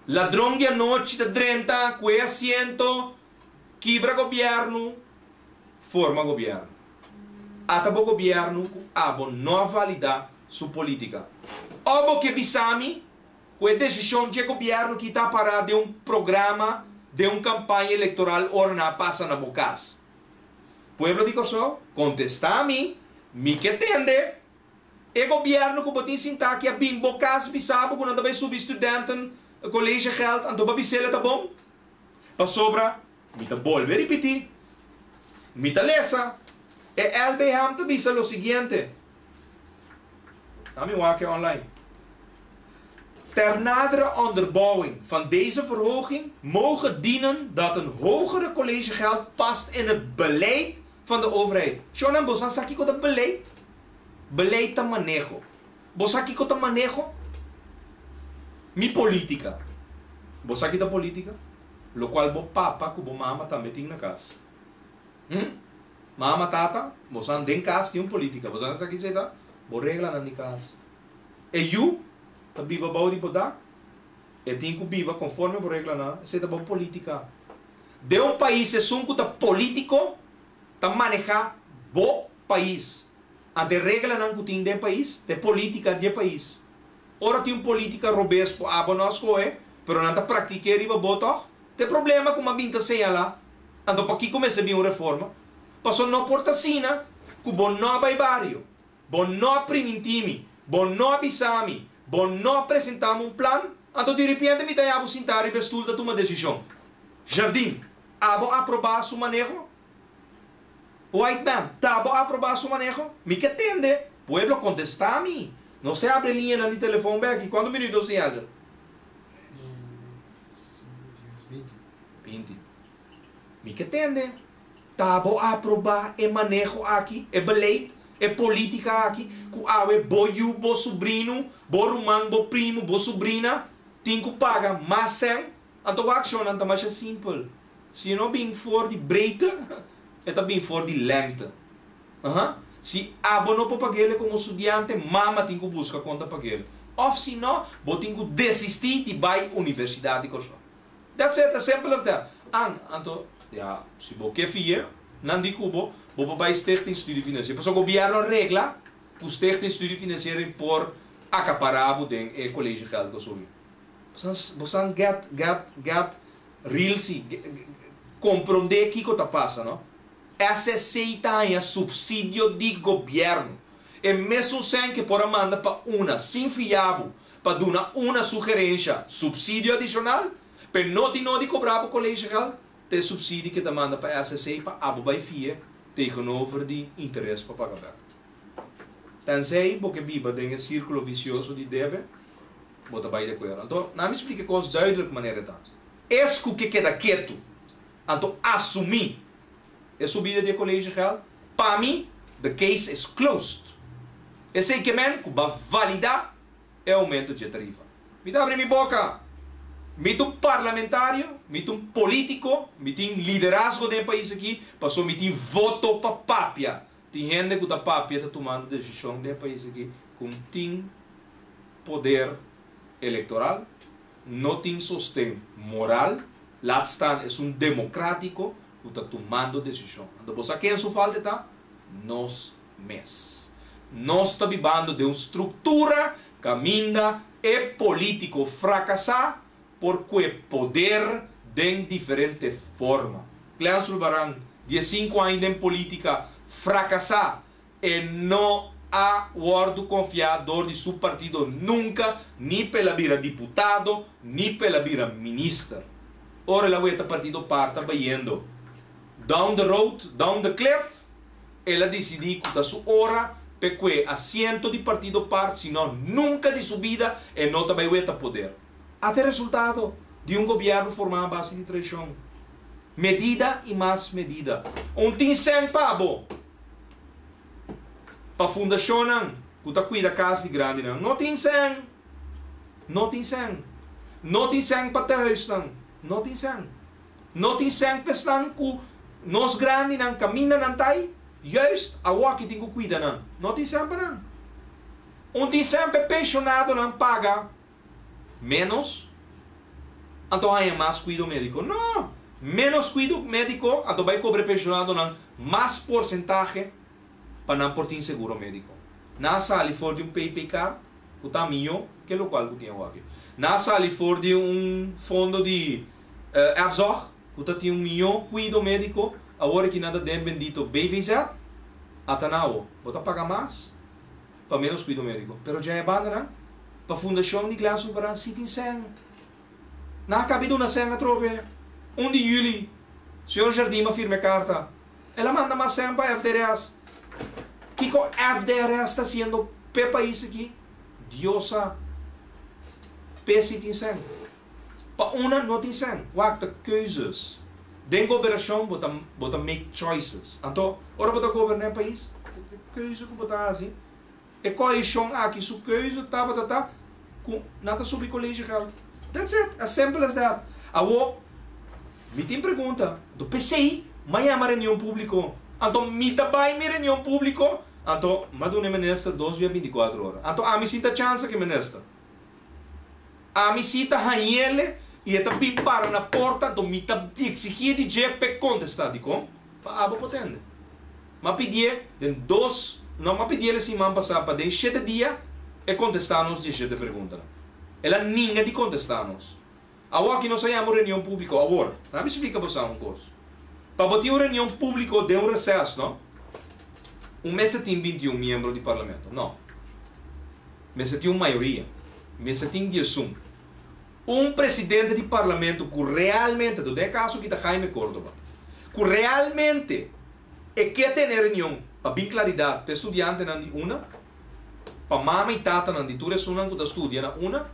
Ladron di anochi ta drenta ku e asiento, kibra gobièrnu, forma gobièrnu. Ata bo gobièrnu ku abo no a validá su polítika. Òf bo ke bisa mi ku e desishon dje gobièrnu ki ta pará den un programa den un kampaña elektoral ora nan a pasa na bo kas? Pueblo di Kòrsou, kontestá mi, mi ke tende! E gobièrnu ku bo tin sintá aki a bin bo kas bisa bo ku nan ta bai subi studenten collegegeld anto bo a bis'el e ta bon? Pasobra Mi ta bolbe ripití. Mi ta lesa. E LBM ta bisa lo siguiente. Ami wak e online. Ter nadere onderbouwing van deze verhoging moge dienen dat een hogere collegegeld past in het beleid van de overheid. Shownan, boso sa kiko ta beleid? Beleid ta maneho. Bo sa kiko ta maneho? Mi politica. Bo sa ki ta politica? Locual bo papa cu bo mama tambe tin na cas. Hm? Mama, tata, boso den kas tin un polítika. Boso sa kiko ta? Bo reglanan di kas. E yu ta biba bou di bo dak. E tin ku biba konforme bo reglanan. Esei ta bo polítika. Den un pais esun ku ta polítiko ta manehá bo pais. Anto reglanan ku tin den pais, ta polítika di pais. Ora tin un polítika robes ku abo no a skohe, pero nan ta praktik'é riba bo toch? Te problema ku m'a bin ta señalá. Anto pakiko mester bin un reforma? Paso no por ta asina ku bo no a bai bario, bo no a primintí mi, bo no a bisa mi, bo no a presentá mi un plan, anto diripiente mi ta haña bo sintá riba e stul ta tuma desishon. Jardim, abo a aprobá su maneho? Whiteman, ta bo a aprobá su maneho? Mi ke tende, pueblo kontestá mi. Nos ta habri liñanan di telefòn bèk. Kuantu minüt nos tin, Elder? 20. Mi ke tende. Ta bo a aprobá e maneho aki, e beleid, e polítika aki, ku awe bo yu, bo subrino, bo ruman, bo primu, bo subrina, tin ku paga mas sèn? Anto wak shonnan ta masha simpel. Si e no bin for di breedte, e ta bin for di lengte. Aha. Si abo no por pag'el komo studiante, mama tin ku buska kon ta pag'el. Òf si no, bo tin ku desistí di bai Universidat di Kòrsou. That's it, as simple as that. An, anto, ya, si bo ke fia, nan di ku bo, bo por bai Stichting Studie Financiering. Pasobra gobièrnu a regla ku Stichting Studie Financiering por akapará bo den e collegegeld ku a subi. Bo san get, get, get real si, komprondé kiko ta pasa, no? SSC ta haña supsidio di gobièrnu. E mesun sèn ke por a manda pa una sin fia bo pa duna una sugerensha supsidio adishonal, pe no tin nodi kobra bo collegegeld, ta e supsidio ke ta manda pa SSC pa abo bai fia tegenover di interes pa paga bèk. Tensei bo ke biba den e sírkulo visioso di debe, bo ta bai di akuerdo. Anto, na mi splika e kos duidelijk manera e ta. Es ku ke keda ketu, anto asumí e subida di e collegegeld, pa mi, the case is closed. Esei ke men ku ba validá e oumento dje tarifa. Mi ta abri mi boka. Mi ta un parlamentario, mi ta un polítiko, mi tin liderazgo den e pais aki, pasobra mi tin voto pa papia. Tin hende ku ta papia ta tumando desishon den e pais aki ku no tin poder elektoral, no tin sosten moral, laat staan esun demokratiko ku ta tumando desishon. Anto bo sa ken su falta e ta? Nos mes. Nos ta bibando den un struktura kaminda e polítiko frakasá por kue poder den diferente forma. Clean Sulvaran, diesinku aña den polítika, frakasá. E no a wòrdu konfiá dor di su partido nunka, ni p'el a bira diputado, ni p'el a bira minister. Ora el a weta partido par ta bayendo down the road, down the cliff, el a disidí ku ta su ora p'e kue asiento di partido par, sino nunka di su bida e no ta bai weta poder. Ata e resultado di un gobièrnu formá a base di traishon. Medida i mas medida. Un tin sèn pa bo! Pa fundashonnan ku ta kuida kas di grandinan no tin sèn. No tin sèn. No tin sèn pa tehuisnan. No tin sèn. No tin sèn pa esnan ku nos grandinan kaminda nan ta ei, juist awoki tin ku kuida nan. No tin sèn pa nan. Un tin sèn pa e penshonadonan paga ménos, anto haña mas kuido médiko. No! Ménos kuido médiko, anto bai kobra e penshonadonan mas porsentahe pa nan por tin seguro médiko. Nan a sali for di un PP-kaart ku ta mihó ke lokual ku tin awoki. Nan a sali for di un fondo di Fzorg ku ta tin un mihó kuido médiko, awor aki nan ta den bendito BVZ. Ata nan awo, bo ta paga mas pa ménos kuido médiko. Pero dja e bandanan, pa fundashon di Glen Sulvaran si tin sèn. Nan a kabi duna sèn atrobe. Un di yüli, señor Jardim a firma e karta. El a manda mas sèn pa FDRS. Kiko FDRS ta hasiendo p'e pais aki? Dios sa. P'e si tin sèn. Pa una no tin sèn. Wak, ta keuzes. Den goberashon bo ta bo ta make choices. Anto, ora bo ta goberna e pais, e keuze ku bo ta hasi, e koalishon aki su keuze tabata ta ku nan ta subi collegegeld. That's it, as simple as that. Awo, mi tin pregunta, anto p'esei m'a yama reunion públiko. Anto mi ta bai mi reunion públiko, anto m'a duna e minister dos via 24 ora. Anto ami si ta chansa ku e minister. Ami si ta hañ'ele i e ta bin para na porta, anto mi ta eksigí di dje p'e kontestá. Dikon? Pa abo por tende. M'a pidié den dos, no, m'a pidié el e siman pasá pa den shete dia e kontestá nos 17 preguntanan. El a ninga di kontestá nos. Awor aki nos a yama un reunion públiko. Awor, laga mi splika boso un kos. Pa bo tin un reunion públiko den un reses, no, un mester tin 21 miembro di parlamento. No. Mester tin un mayoria. Mester tin 11. Un presidente di parlamento ku realmente, den e kaso aki ta Jaime Cordoba, ku realmente e ke tene reunion pa bin klaridat pa e studiantenan di una, pa mama i tatanan di tur esunnan ku ta studia na una,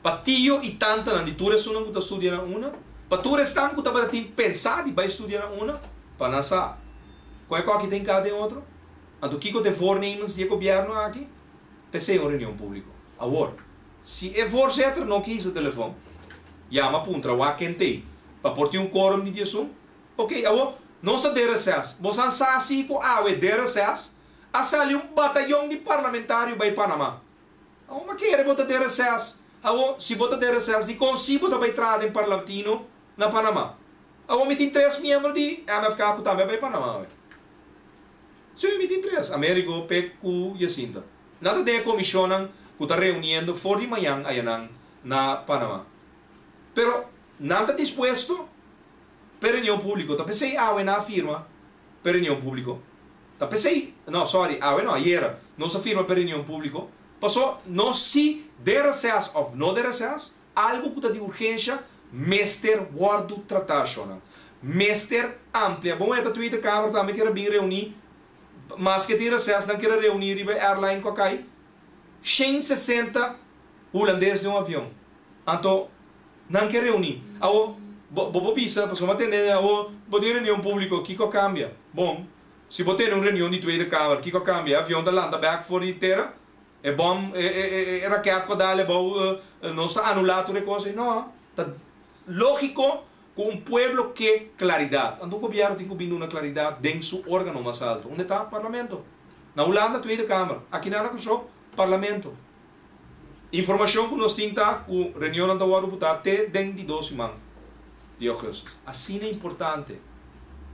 pa tio i tantanan di tur esunnan ku ta studia na una, pa tur esnan ku tabata tin pensá di bai studia na una, pa nan sa kon e koki ta hinká den otro. Anto kiko ta e voornemens di e gobièrnu aki? P'esei un reunion públiko. Awor, si e voorzitter no kisa telefòn, yama puntra wak ken t'ei pa por tin un quorum di 11. Ok, awor, nos ta den reses. Bosan sa si ku awe den reses a sali un batayon di parlamentario bai Panama. Awor m'a kere bo ta den reses. Awor, si bo ta den reses, dikon si bo ta bai traha den Parlatino na Panama? Awor mi tin tres miembro di MFK ku tambe a bai Panama awe. Sí, mi tin tres, Amerigo, Pek ku Jacinta. Nan ta den e komishonnan ku ta reuniendo for di mañan ayanan na Panama. Pero nan ta dispuesto p'e reunion públiko. Ta p'esei awe nan a firma p'e reunion públiko. Ta p'esei, no, sorry, awe no, ayera nos a firma p'e reunion públiko. Paso nos si den reses òf no den reses, algu ku ta di urgensha mester wòrdu tratá, shonnan. Mester amplia. Bon, e ta Tweede Kamer tambe kier a bin reuní, maske tin reses nan kier a reuní riba e airline ku a kai 160 hulandes den un avion. Anto nan ke reuní. Awor, bo bo por bisa, pasobra mi a tende awor bo tin reunion públiko, kiko a kambia? Bon, si bo tene un reunion di Tweede Kamer, kiko a kambia? E avion ta lanta bèk for di tera? E bòm, e e e rakèt ku a dal abou, nos ta anulá tur e kos ei? No, ta lógiko ku un pueblo ke klaridat. Anto un gobièrnu tin ku bin duna klaridat den su órgano mas alto. Unda ta? Parlamento. Na Hulanda, Tweede Kamer. Akinan na Kòrsou, Parlamento. Informashon ku nos tin ta ku reunionnan ta wòrdu putá te den di dos siman di ougùstùs. Asina importante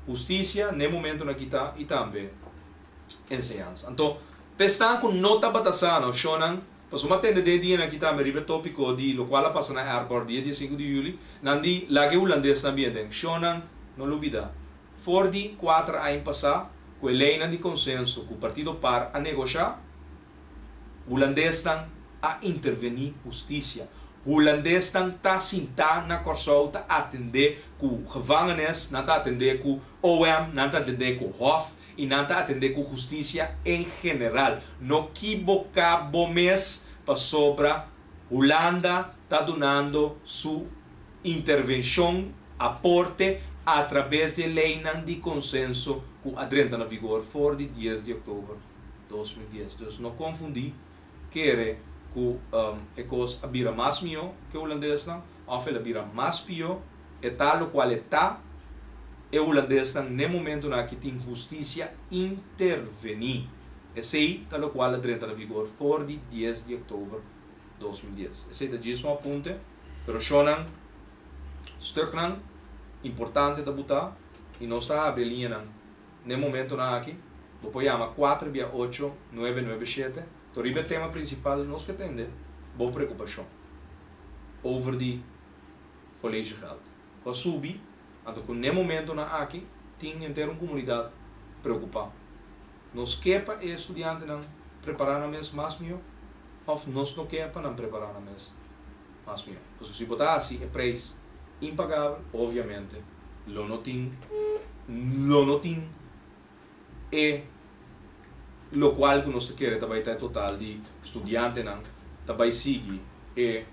hustisia n'e momentunan aki ta i tambe enseñansa. Anto, p'esnan ku no tabata sa no shonnan, pasobra mi a tende den e dianan aki tambe riba e tópiko di lokual a pasa na airport dia 15 di yüli, nan di laga e hulandesnan bien den. Shonnan, no lubidá, for di kuater aña pasá ku e leinan di konsenso ku partido par a negoshá, Hulandesnan a intervení hustisia. Hulandesnan ta sintá na Kòrsou ta atendé ku gevangenis, nan ta atendé ku OM, nan ta atendé ku Hof i nan ta atendé ku hustisia en general. No kiboká bo mes pasobra Hulanda ta dunando su intervenshon, aporte, atrabes di e leinan di konsenso ku a drenta na vigor for di 10 di òktober 2010. Dus no konfundí, kere ku e kos a bira mas mihó ku e hulandesnan òf el a bira mas pió. E ta lokual e ta, e hulandesnan n'e momentunan aki tin hustisia intervení. Esei ta lokual a drenta na vigor for di 10 di òktober 2010. Esei ta djis un apunte, pero shownan, stuknan importante ta butá i nos ta habri e liñanan. N'e momentonan aki, bo por yama kuater bia ocho nuebe nuebe shete. To riba e tema prinsipal nos ke tende bo preokupashon over di collegegeld ku a subi, anto ku n'e momentonan aki tin henter un komunidat preokupá. Nos ke pa e studiantenan prepará nan mes mas mihó òf nos no ke pa nan prepará nan mes mas mihó? Pasobra si bo ta hasi e preis impagabel, obviamente lo no tin lo no tin e lokual ku nos ta kere ta bai ta e total di studiantenan ta bai sigui e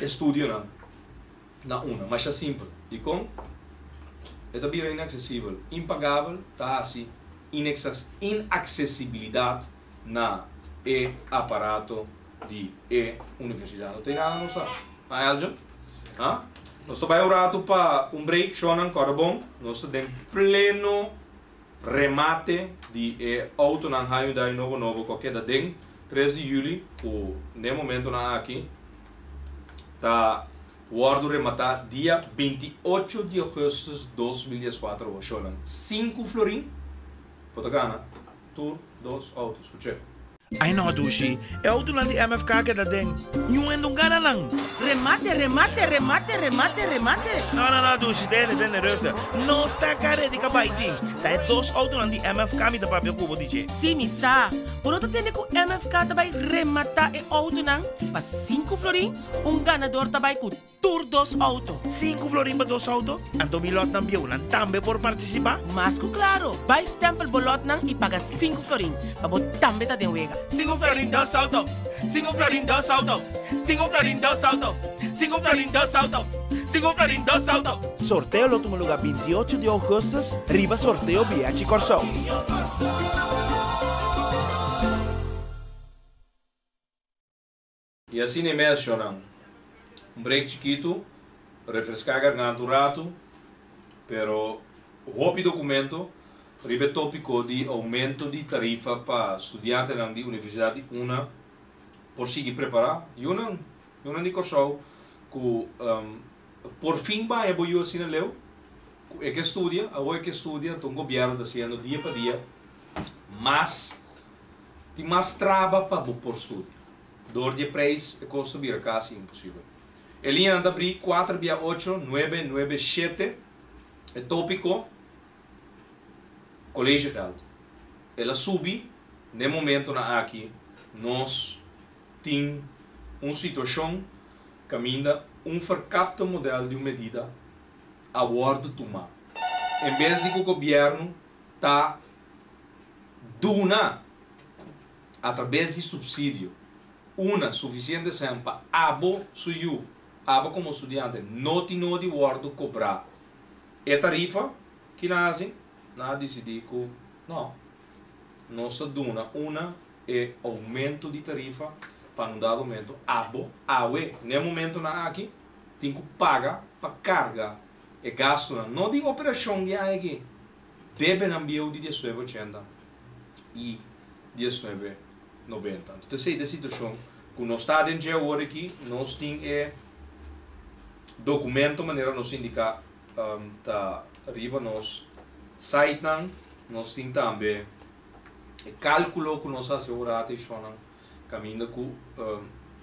estudionan na una. Masha simpel. Dikon? E ta bira inaksesibel. Impagabel ta hasi inaksesibilidat na e aparato di e universidat. No tin nada nos ta. Ha Elgin? Ha? Nos ta bai un ratu pa un break, shownan, kòrda bon. Nos ta den pleno. Remate di e autonan Hyundai nobo nobo ku a keda den 3 di yüli ku n'e momentonan aki ta wòrdu rematá dia 28 di ougùstùs 2014 Oshónan sinku florin bo ta gana tur dos outo. Skuch'é. Ai no dushi, e autonan di MFK a keda den, niun hende un gana nan. Remate, remate, remate, remate, remate. No, no, no, dushi, tene, tene, rustig. No ta kare di kabai tin. Ta e dos autonan di MFK mi ta papia ku bo di dje. Sí, mi sa. Bo no ta tende ku MFK ta bai rematá e autonan pa sinku florin? Un ganador ta bai ku Tur dos auto. Sinku florin pa dos auto? Anto mi lotnan bieunan tambe por partisipá? Mas ku klaro! Bai stempel bo lotnan i paga sinku florin pa bo tambe ta den wega. Sinku florin dos auto! Sinku florin dos auto! Sinku florin dos auto! Sinku florin dos auto! Sinku florin dos auto! Sorteo lo tuma lugá 28 di ougùstùs riba Sorteo Biachi Kòrsou. I asina e mes, shonnan. Un break chikitu, refreská garganta un ratu, pero hopi dokumento riba e tópiko di oumento di tarifa pa studiantenan di Universidat di una por sigui prepará. Yunan, yunan di Kòrsou ku por fin baña bo yu asina leu, ku e ke studia, awor e ke studia, anto gobièrnu ta hasiendo dia pa dia mas, tin mas traba pa bo por studia. Dor di e prijs e kos ta bira kasi imposibel. E liñanan ta bri kuater bia ocho, nuebe, nuebe, shete. E topiko, Collegegeld. El a subi, n'e momentonan aki nos tin un situashon kaminda un verkapte model di un medida a wòrdu tumá. En bes di ku gobièrnu ta duna. Atrabes di supsidio, una sufisiente sèn pa abo su yu, abo komo studiante, no tin no di wòrdu kobrá e tarifa. Ki nan hasi? Nan a disidí ku no, nos ta duna una e oumento di tarifa pa na un dado momento abo, awe, n'e momentonan aki, tin ku paga pa karga e gastunan, no di operashon di aña aki, debenan bieu di diesnuebe ochenta. i 1990. Anto esei ta e situashon ku nos ta den dje awor aki. Nos tin e dokumento manera nos indiká ta riba nos sitenan. Nos tin tambe e kálkulo ku nos hasi awor ata e shonnan kaminda ku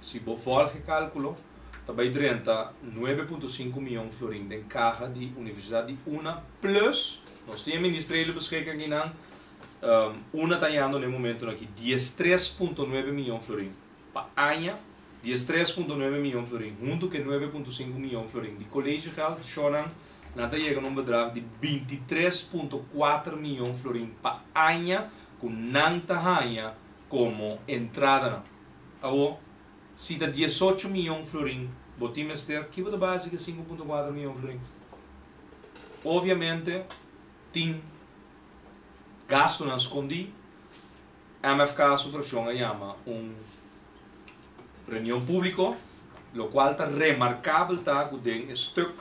si bo vòlg e kálkulo ta bai drenta 9.5 mion florin den kaha di Universidat di una plus nos tin e ministrele beschikking akinan. Una ta yando na e momentonan aki 13.9 miyon florin pa aña, 13.9 miyon florin huntu ku e 9.5 miyon florin di collegegeld, shownan nan ta yega na un bedrag di 23.4 miyon florin pa aña ku nan ta haña komo entradanan. Awor, si ta 18 miyon florin bo tin mester, ki bo ta bai hasi ku e 5.4 miyon florin? Obviamente tin. Gastunan skondí, MFK su frakshon a yama un reunion públiko, lokual ta remarkabel ta ku den e stuk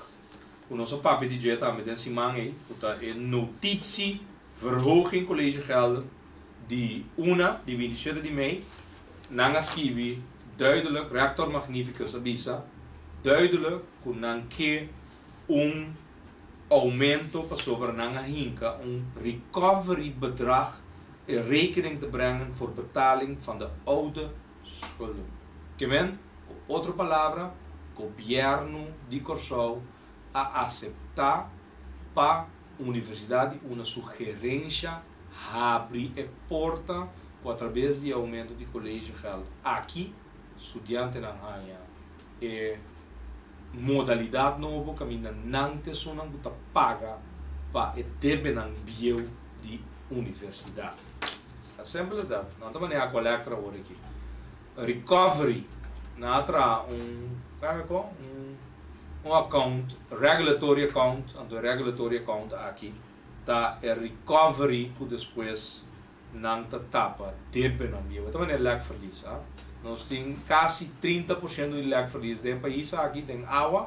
ku nos a papia di dje tambe den siman ei, ku ta e Notitie Verhoging Collegegelden di una di 27 di mei, nan a skibi duidelijk, Rector Magnificus a bisa duidelijk ku nan ke un aumento pasobra nan a hinka un recovery bedrag in rekening te brengen voor betaling van de oude schulden. Ke men, ku otro palabra, Gobièrnu di Kòrsou a aseptá pa Universidat di una su gerensha habri e porta ku atrabes di e aumento di collegegeld aki studiantenan haña e modalidat nobo kaminda nan ta esunnan ku ta paga pa e debenan bieu di universidat. As simple as that. Nan ta maneha Aqualectra awor aki. Recovery. Nan a traha un, un, un account, regulatory account, anto e regulatory account aki ta e recovery ku despues nan ta tapa debenan bieu. E ta manera lèkverlies, a. Nos tin kasi 30% di lèkverlies den e pais aki, den awa,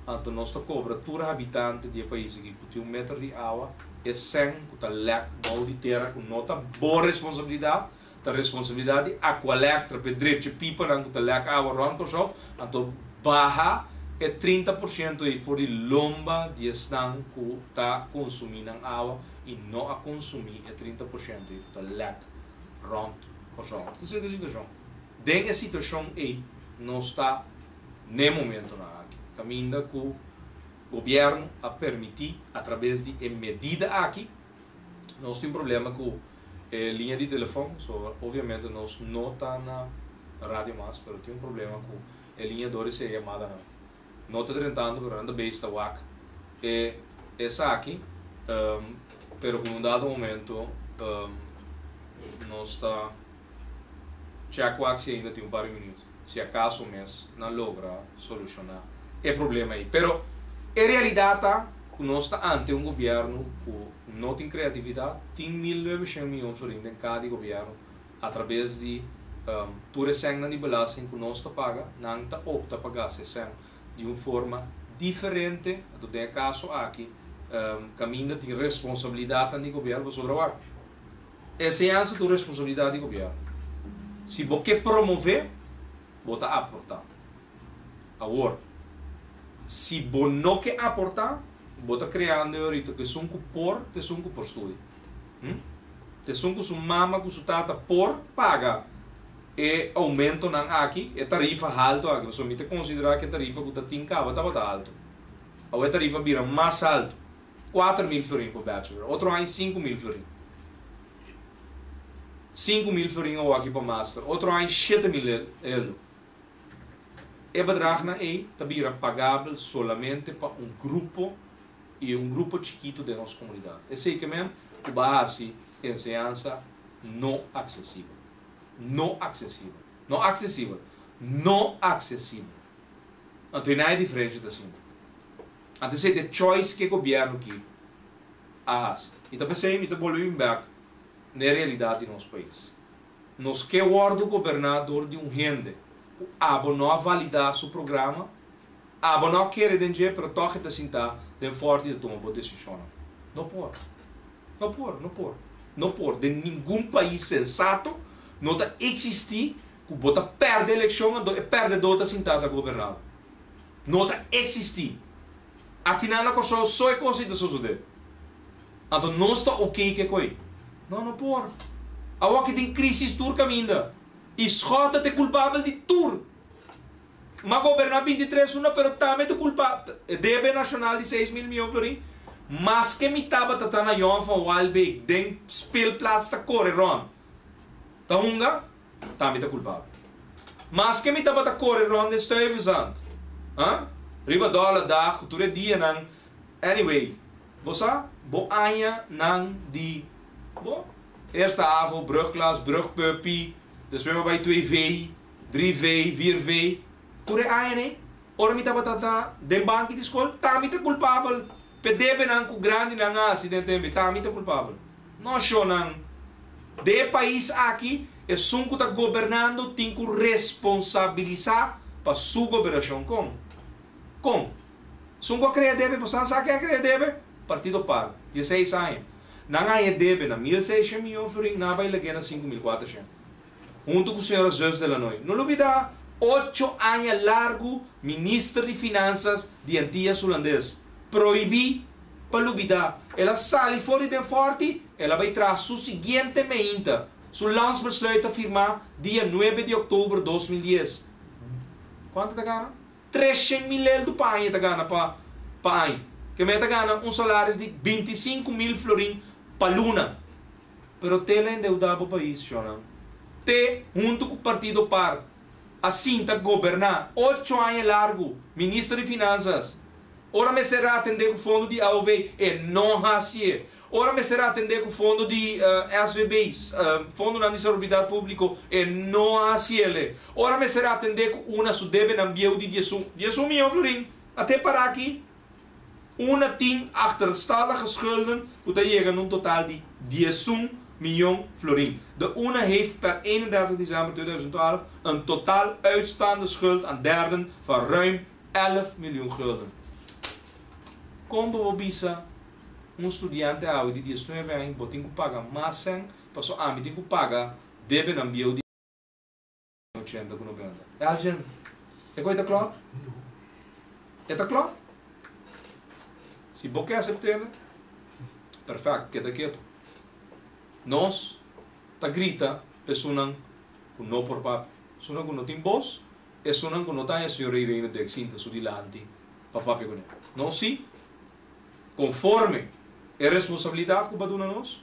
anto nos ta kobra tur habitante di e pais aki ku tin un meter di awa. E sèn ku ta lèk bou di tera ku no ta bo responsabilidat, ta responsabilidat di Aqualectra p'e drecha pipanan ku ta lèk awa rònt Kòrsou, anto baha e 30% ei for di lomba di esnan ku ta konsumí nan awa i no a konsumí e 30% ei ku ta lèk rònt Kòrsou. Esei ta e situashon. Den e situashon ei nos ta n'e momentonan aki, kaminda ku Gobierno a permiti a traves di e medida aki. Nos tin problema cu e linea di telefon, so obviamente nos no ta na radio mas, pero tin un problema cu e linea door di ser yamadanan no ta drentando, pero nan ta bezig ta wak e esaki, pero cu un dado momento nos ta check wak si ainda tin un par di minuut, si acaso mes nan logra soluciona e problema ei. Pero e realidad ta cu nos ta ante un gobierno cu no tin creatividad, tin 1900 miyon florin den cada di gobierno a traves di tur e sennan di belasting cu nos ta paga, nan ta opta pa gasta e sen di un forma diferente, anto den e caso aki caminda tin responsabilidadnan di gobierno pasobra wak. Enseñansa ta un responsabilidat di gobièrnu. Si bo ke promové, bo ta aportá. Awor, si bo no ke aportá, bo ta kreando e orito ku esun ku por ta esun ku por studia. Hm? Ta esun ku su mama ku su tata por paga e oumentonan aki, e tarifa haltu aki, pasobra mi ta konsiderá ku e tarifa ku ta tin kaba tabata haltu. Awor e tarifa a bira mas haltu. 4000 florin pa bachelor, otro aña 5000 florin. 5000 florin awaki pa master, otro aña 7000 euro. E bedragnan ei ta bira pagabel solamente pa un grupo i un grupo chikitu den nos komunidat. Esei ke men ku bo a hasi enseñansa no aksesibel. No aksesibel. No aksesibel. No aksesibel. Anto ei nan e diferensha ta sinti. Anto esei ta e choice ku e gobièrnu ki a hasi. I ta p'esei mi ta bolbe bin bèk na e realidat di nos pais. Nos ke wòrdu goberná dor di un hende ku abo no a validá su programa, abo no a kere den dje pero tòg e ta sintá den fòrti i ta tuma bo desishonnan. No por. No por, no por. No por. Den ningun pais sensato no ta eksistí ku bo ta pèrdè elekshon anto e pèrdèdó ta sintá ta goberná bo. No ta existi. Akinan na Kòrsou so e kos ei ta sosodé. Anto nos ta ok ku e koi? No, no por. Awoki tin krisis tur kaminda. I Schotte ta e kulpabel di tur. M'a goberná 23 luna pero tambe ta kulpa e debe nashonal di 6000 mion florin. Maske mi tabata ta na Jon van Walbeek den speelplaats ta kore rònt ta hunga. Tambe ta kulpabel. Maske mi tabata kore rònt den Stuyvesant, ha? Riba dòler dag ku tur e dianan. Anyway, bo sa, bo aña nan di, bo, eerste havo, brugklas, brugpuppy, despues bo bai 2V, 3V, 4V, tur e añanan ei, ora mi tabata ta den banki di skol, tambe ta kulpabel p'e debenan ku grandinan a hasi den tembe, tambe ta kulpabel. No, shonnan. Den e pais aki, esun ku ta gobernando tin ku responsabilisá pa su gobernashon. Kon? Kon? Esun ku a krea debe, bosan sa ken a krea debe? Partido par, 16 aña. Nan a haña debe na 1600 miyon florin, nan a bai lag'é na 5400. Huntu ku señora Zeus de Lanoy. No lubidá, ocho aña largu minister di Finansas di Antillas Hulandes. Prohibí pa lubidá. El a sali for di den fòrti, el a bai traha su siguiente meinta. Su landsbesluit ta firmá dia nuebe di òktober 2010. Kuantu e ta gana? 300 mil eldu pa aña e ta gana pa pa aña. Ke men e ta gana un salaris di 25.000 florin pa luna. Pero te la endeudá bo pais, shonnan. Te, huntu ku Partido par, a sinta goberná ocho aña largu, minister di Finansas. Ora mester a atendé ku fondo di AOV, e no hasié. Ora mester a atendé ku fondo di SVB, fondonan di salubridat públiko, e no hasié. Ora mester a atendé ku una su debenan bieu di 11 mion florin, a te para aki. Una tin achterstallige schulden ku ta yega na un total di 11 mion florin. De UNA heeft per 31 december 2012 een totaal uitstaande schuld aan derden van ruim 11 miljoen gulden. Kon bo bisa? Un studiante awe di 19 aña, bo tin ku paga mas sèn, paso ami tin ku paga debenan bieu di 80 ku 90. Elgin, e kos ta kla? E ta kla? Si bo ke asept'é, perfekto, keda ketu. Nos ta grita pa esunnan ku no por papia, esunnan ku no tin bos, esunnan ku no ta haña señor Irene Dek sinta su dilanti pa papia kuné. Nos sí, konforme e responsabilidat ku bo a duna nos,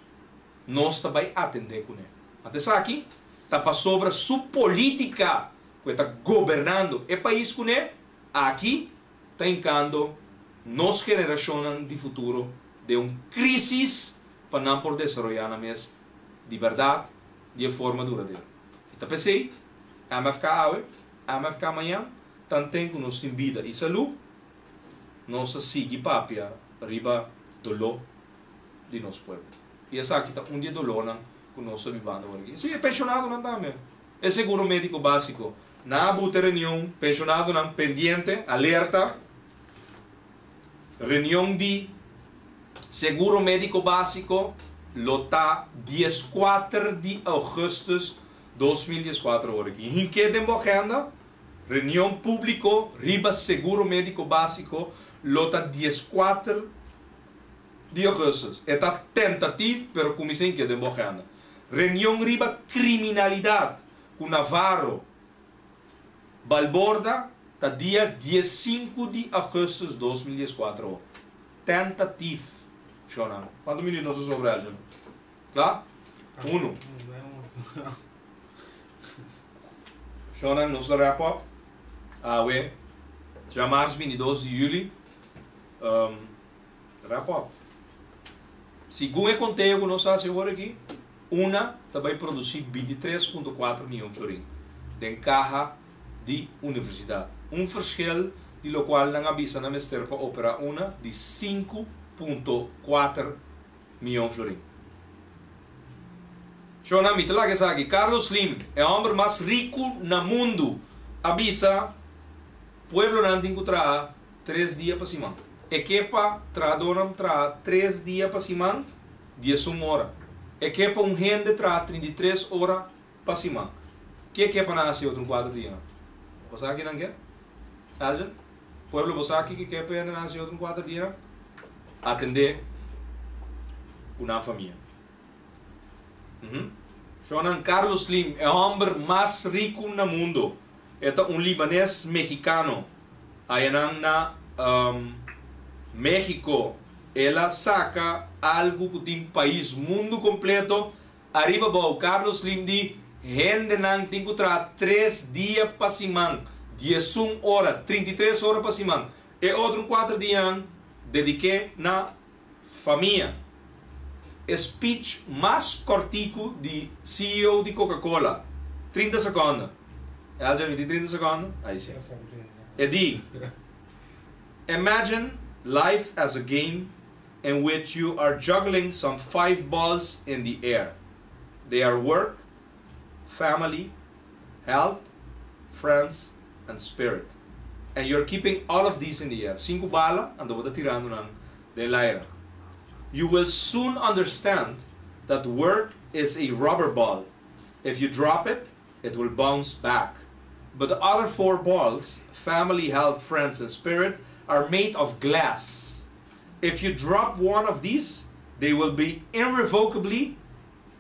nos ta bai atendé kuné. Anto esaki ta pasobra su polítika ku e ta gobernando e pais kuné, aki ta hinkando nos generashonnan di futuro den un krísis pa nan por desaroyá nan mes di bèrdat di e forma duradero. I ta p'esei, MFK awe, MFK mañan, tanten ku nos tin bida i salú, nos ta sigui papia riba doló di nos pueblo. I esaki ta un di e dolónan ku nos ta bibando awor aki. Sí, e penshonadonan tambe. E seguro médiko básiko. Nan a buta e reunion, penshonadonan pendiente, alerta. Reunion di seguro médiko básiko lo ta 14 di ougùstùs 2014 awor aki. Hink'é den bo agenda, reunion públiko riba seguro médiko básiko lo ta 14 di ougùstùs. E ta tentativ, pero kuminsá hink'é den bo agenda. Reunion riba kriminalidat ku Navarro Balborda ta dia 15 di ougùstùs 2014. Tentativ. Shona, kuantu minüt nos a sobra, Elgin? Kla? Unu. Shona, nos ta wrap up. Awe, djamars 22 di yüli. Wrap up. Segun e konteo ku nos a hasi awor aki, una ta bai produsí 23.4 mion florin den kaha di universidat. Un verschil di lokual nan a bisa nan mester pa operá una di 5.4 mion florin. Shona, mi ta laga esaki. Carlos Slim, e hòmber mas riku na mundu, a bisa pueblonan tin ku traha 3 dia pa siman. E ke pa trahadónan traha 3 dia pa siman, 11 ora. E ke pa un hende traha 33 ora pa siman. Ke ke pa nan hasi otro 4 dianan? Bo sa kinan ke? Elgin? Pueblo, bo sa kiko ke pa hende nan hasi otro 4 dianan? Atendé ku nan famia. Shonnan Carlos Slim, e hòmber mas riku na mundo. E ta un libanes mexicano. Ayanan na Mexico el a saka algu ku tin pais mundu kompleto ariba bou. Carlos Slim di, Hendenan tin ku traha 3 dia pa siman, 11 ora, 33 ora pa siman. E otro 4 dianan dedik'é na famia. E speech mas kòrtiku di CEO di Coca-Cola, 30 sekònde. Elgin, mi tin 30 sekònde? Ai si. E di, Imagine life as a game in which you are juggling some five balls in the air. They are work, family, health, friends, and spirit. And you're keeping all of these in the air. Sinku bala, anto bo ta tirando nan den laira. You will soon understand that work is a rubber ball. If you drop it, it will bounce back. But the other four balls, family, health, friends, and spirit, are made of glass. If you drop one of these, they will be irrevocably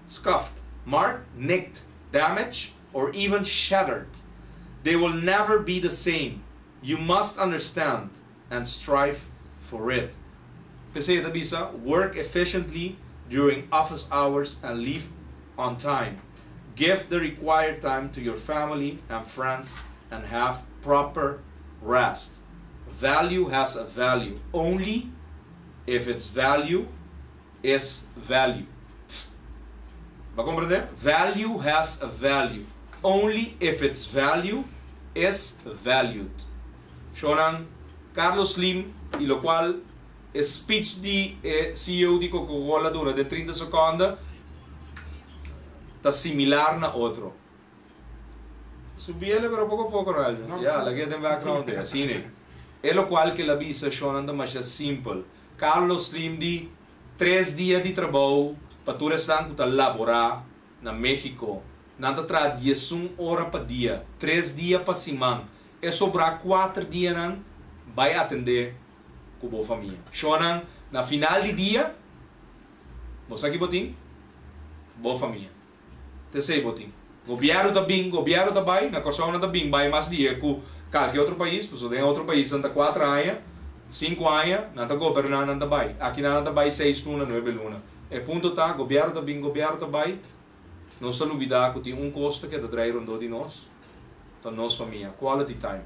scuffed, marked, nicked, damaged, or even shattered. They will never be the same. You must understand and strive for it. P'esei ta bisa, work efficiently during office hours and leave on time. Give the required time to your family and friends and have proper rest. Value has a value only if its value is valued. Bo a komprendé? Value has a value only if its value is valued. Shonan Carlos Slim i lokual e speech di e CEO di Coca-Cola dura den 30 sekonde ta similar na otro. Subiele pero poko poko no Elvin. No, Ya, sí. lag'é den background e, asina e. E lokual ke el a bisa shonan ta masha simpel. Carlos Slim di. Tres dia di trabou pa tur esnan ku ta laborá na México. Nan ta traha 11 ora pa dia, 3 dia pa siman. E sobrá 4 dianan bai atendé ku bo famia. Shonnan, na final di dia, bo sa ki bo tin? Bo famia. Ta esei bo tin. Gobièrnu ta bin, gobièrnu ta bai, na Kòrsou nan ta bin bai mas dia ku kualke otro pais, pasobra den otro pais nan ta 4 aña, 5 aña, nan ta goberná, nan ta bai. Aki nan ta bai 6 luna, 9 luna. E punto ta, gobièrnu ta bin, gobièrnu ta bai, nos ta lubidá ku tin un kos ku ta drei rondó di nos, ta nos famia, quality time.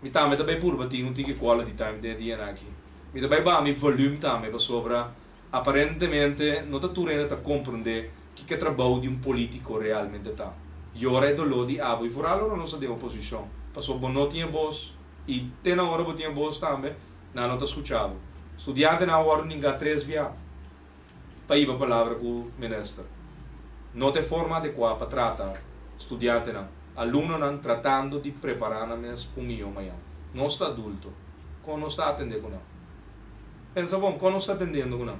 Mi tambe ta bai purba tin un tiki quality time den dia aki. Mi ta bai baha mi volume tambe pasobra aparentemente no ta tur hende ta komprondé kiko e trabou di un polítiko realmente ta. Yora e doló di abo i vooral ora nos ta den oposishon. Pasobra bo no tin bos i te na ora bo tin bos tambe, nan no ta skucha bo. Studiantenan a wòrdu ningá tres bia pa hiba palabra ku minister. No ta e forma adekuá pa trata studiantenan, alumnonan tratando di prepará nan mes pa un mihó mañan. Nos ta adulto, kon nos ta atendé ku nan? Pensa bon, kon nos ta atendiendo ku nan?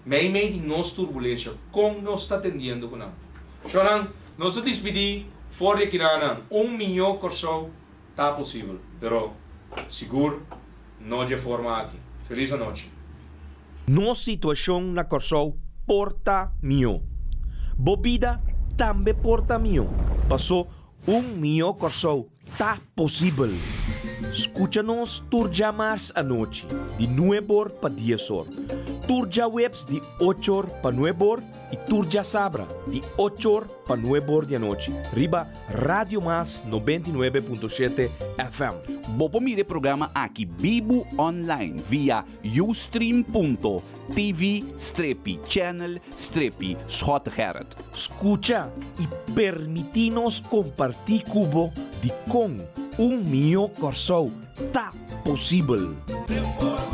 Mei mei di nos turbulensia, kon nos ta atendiendo ku nan? Shonnan, nos ta despedí for di akinan, un mihó Kòrsou ta posibel, pero sigur no di e forma aki. Felis anochi. Nos situashon na Kòrsou por ta mihó. Bo bida tambe por ta mihó. Pasobra un mihó Kòrsou ta posibel. Skucha nos tur djamars anochi, di 9 or pa 10 or. Tur djaweps di 8 or pa 9 or i tur djasabra di 8 or pa 9 or di anochi. Riba Radio Mas 99.7 FM. Bo por mira e programa aki bibu online via ustream.tv strepi channel strepi Schotte Gerrit. Skucha i permití nos kompartí ku bo di kon un mihó Kòrsou ta posibel. Reforma.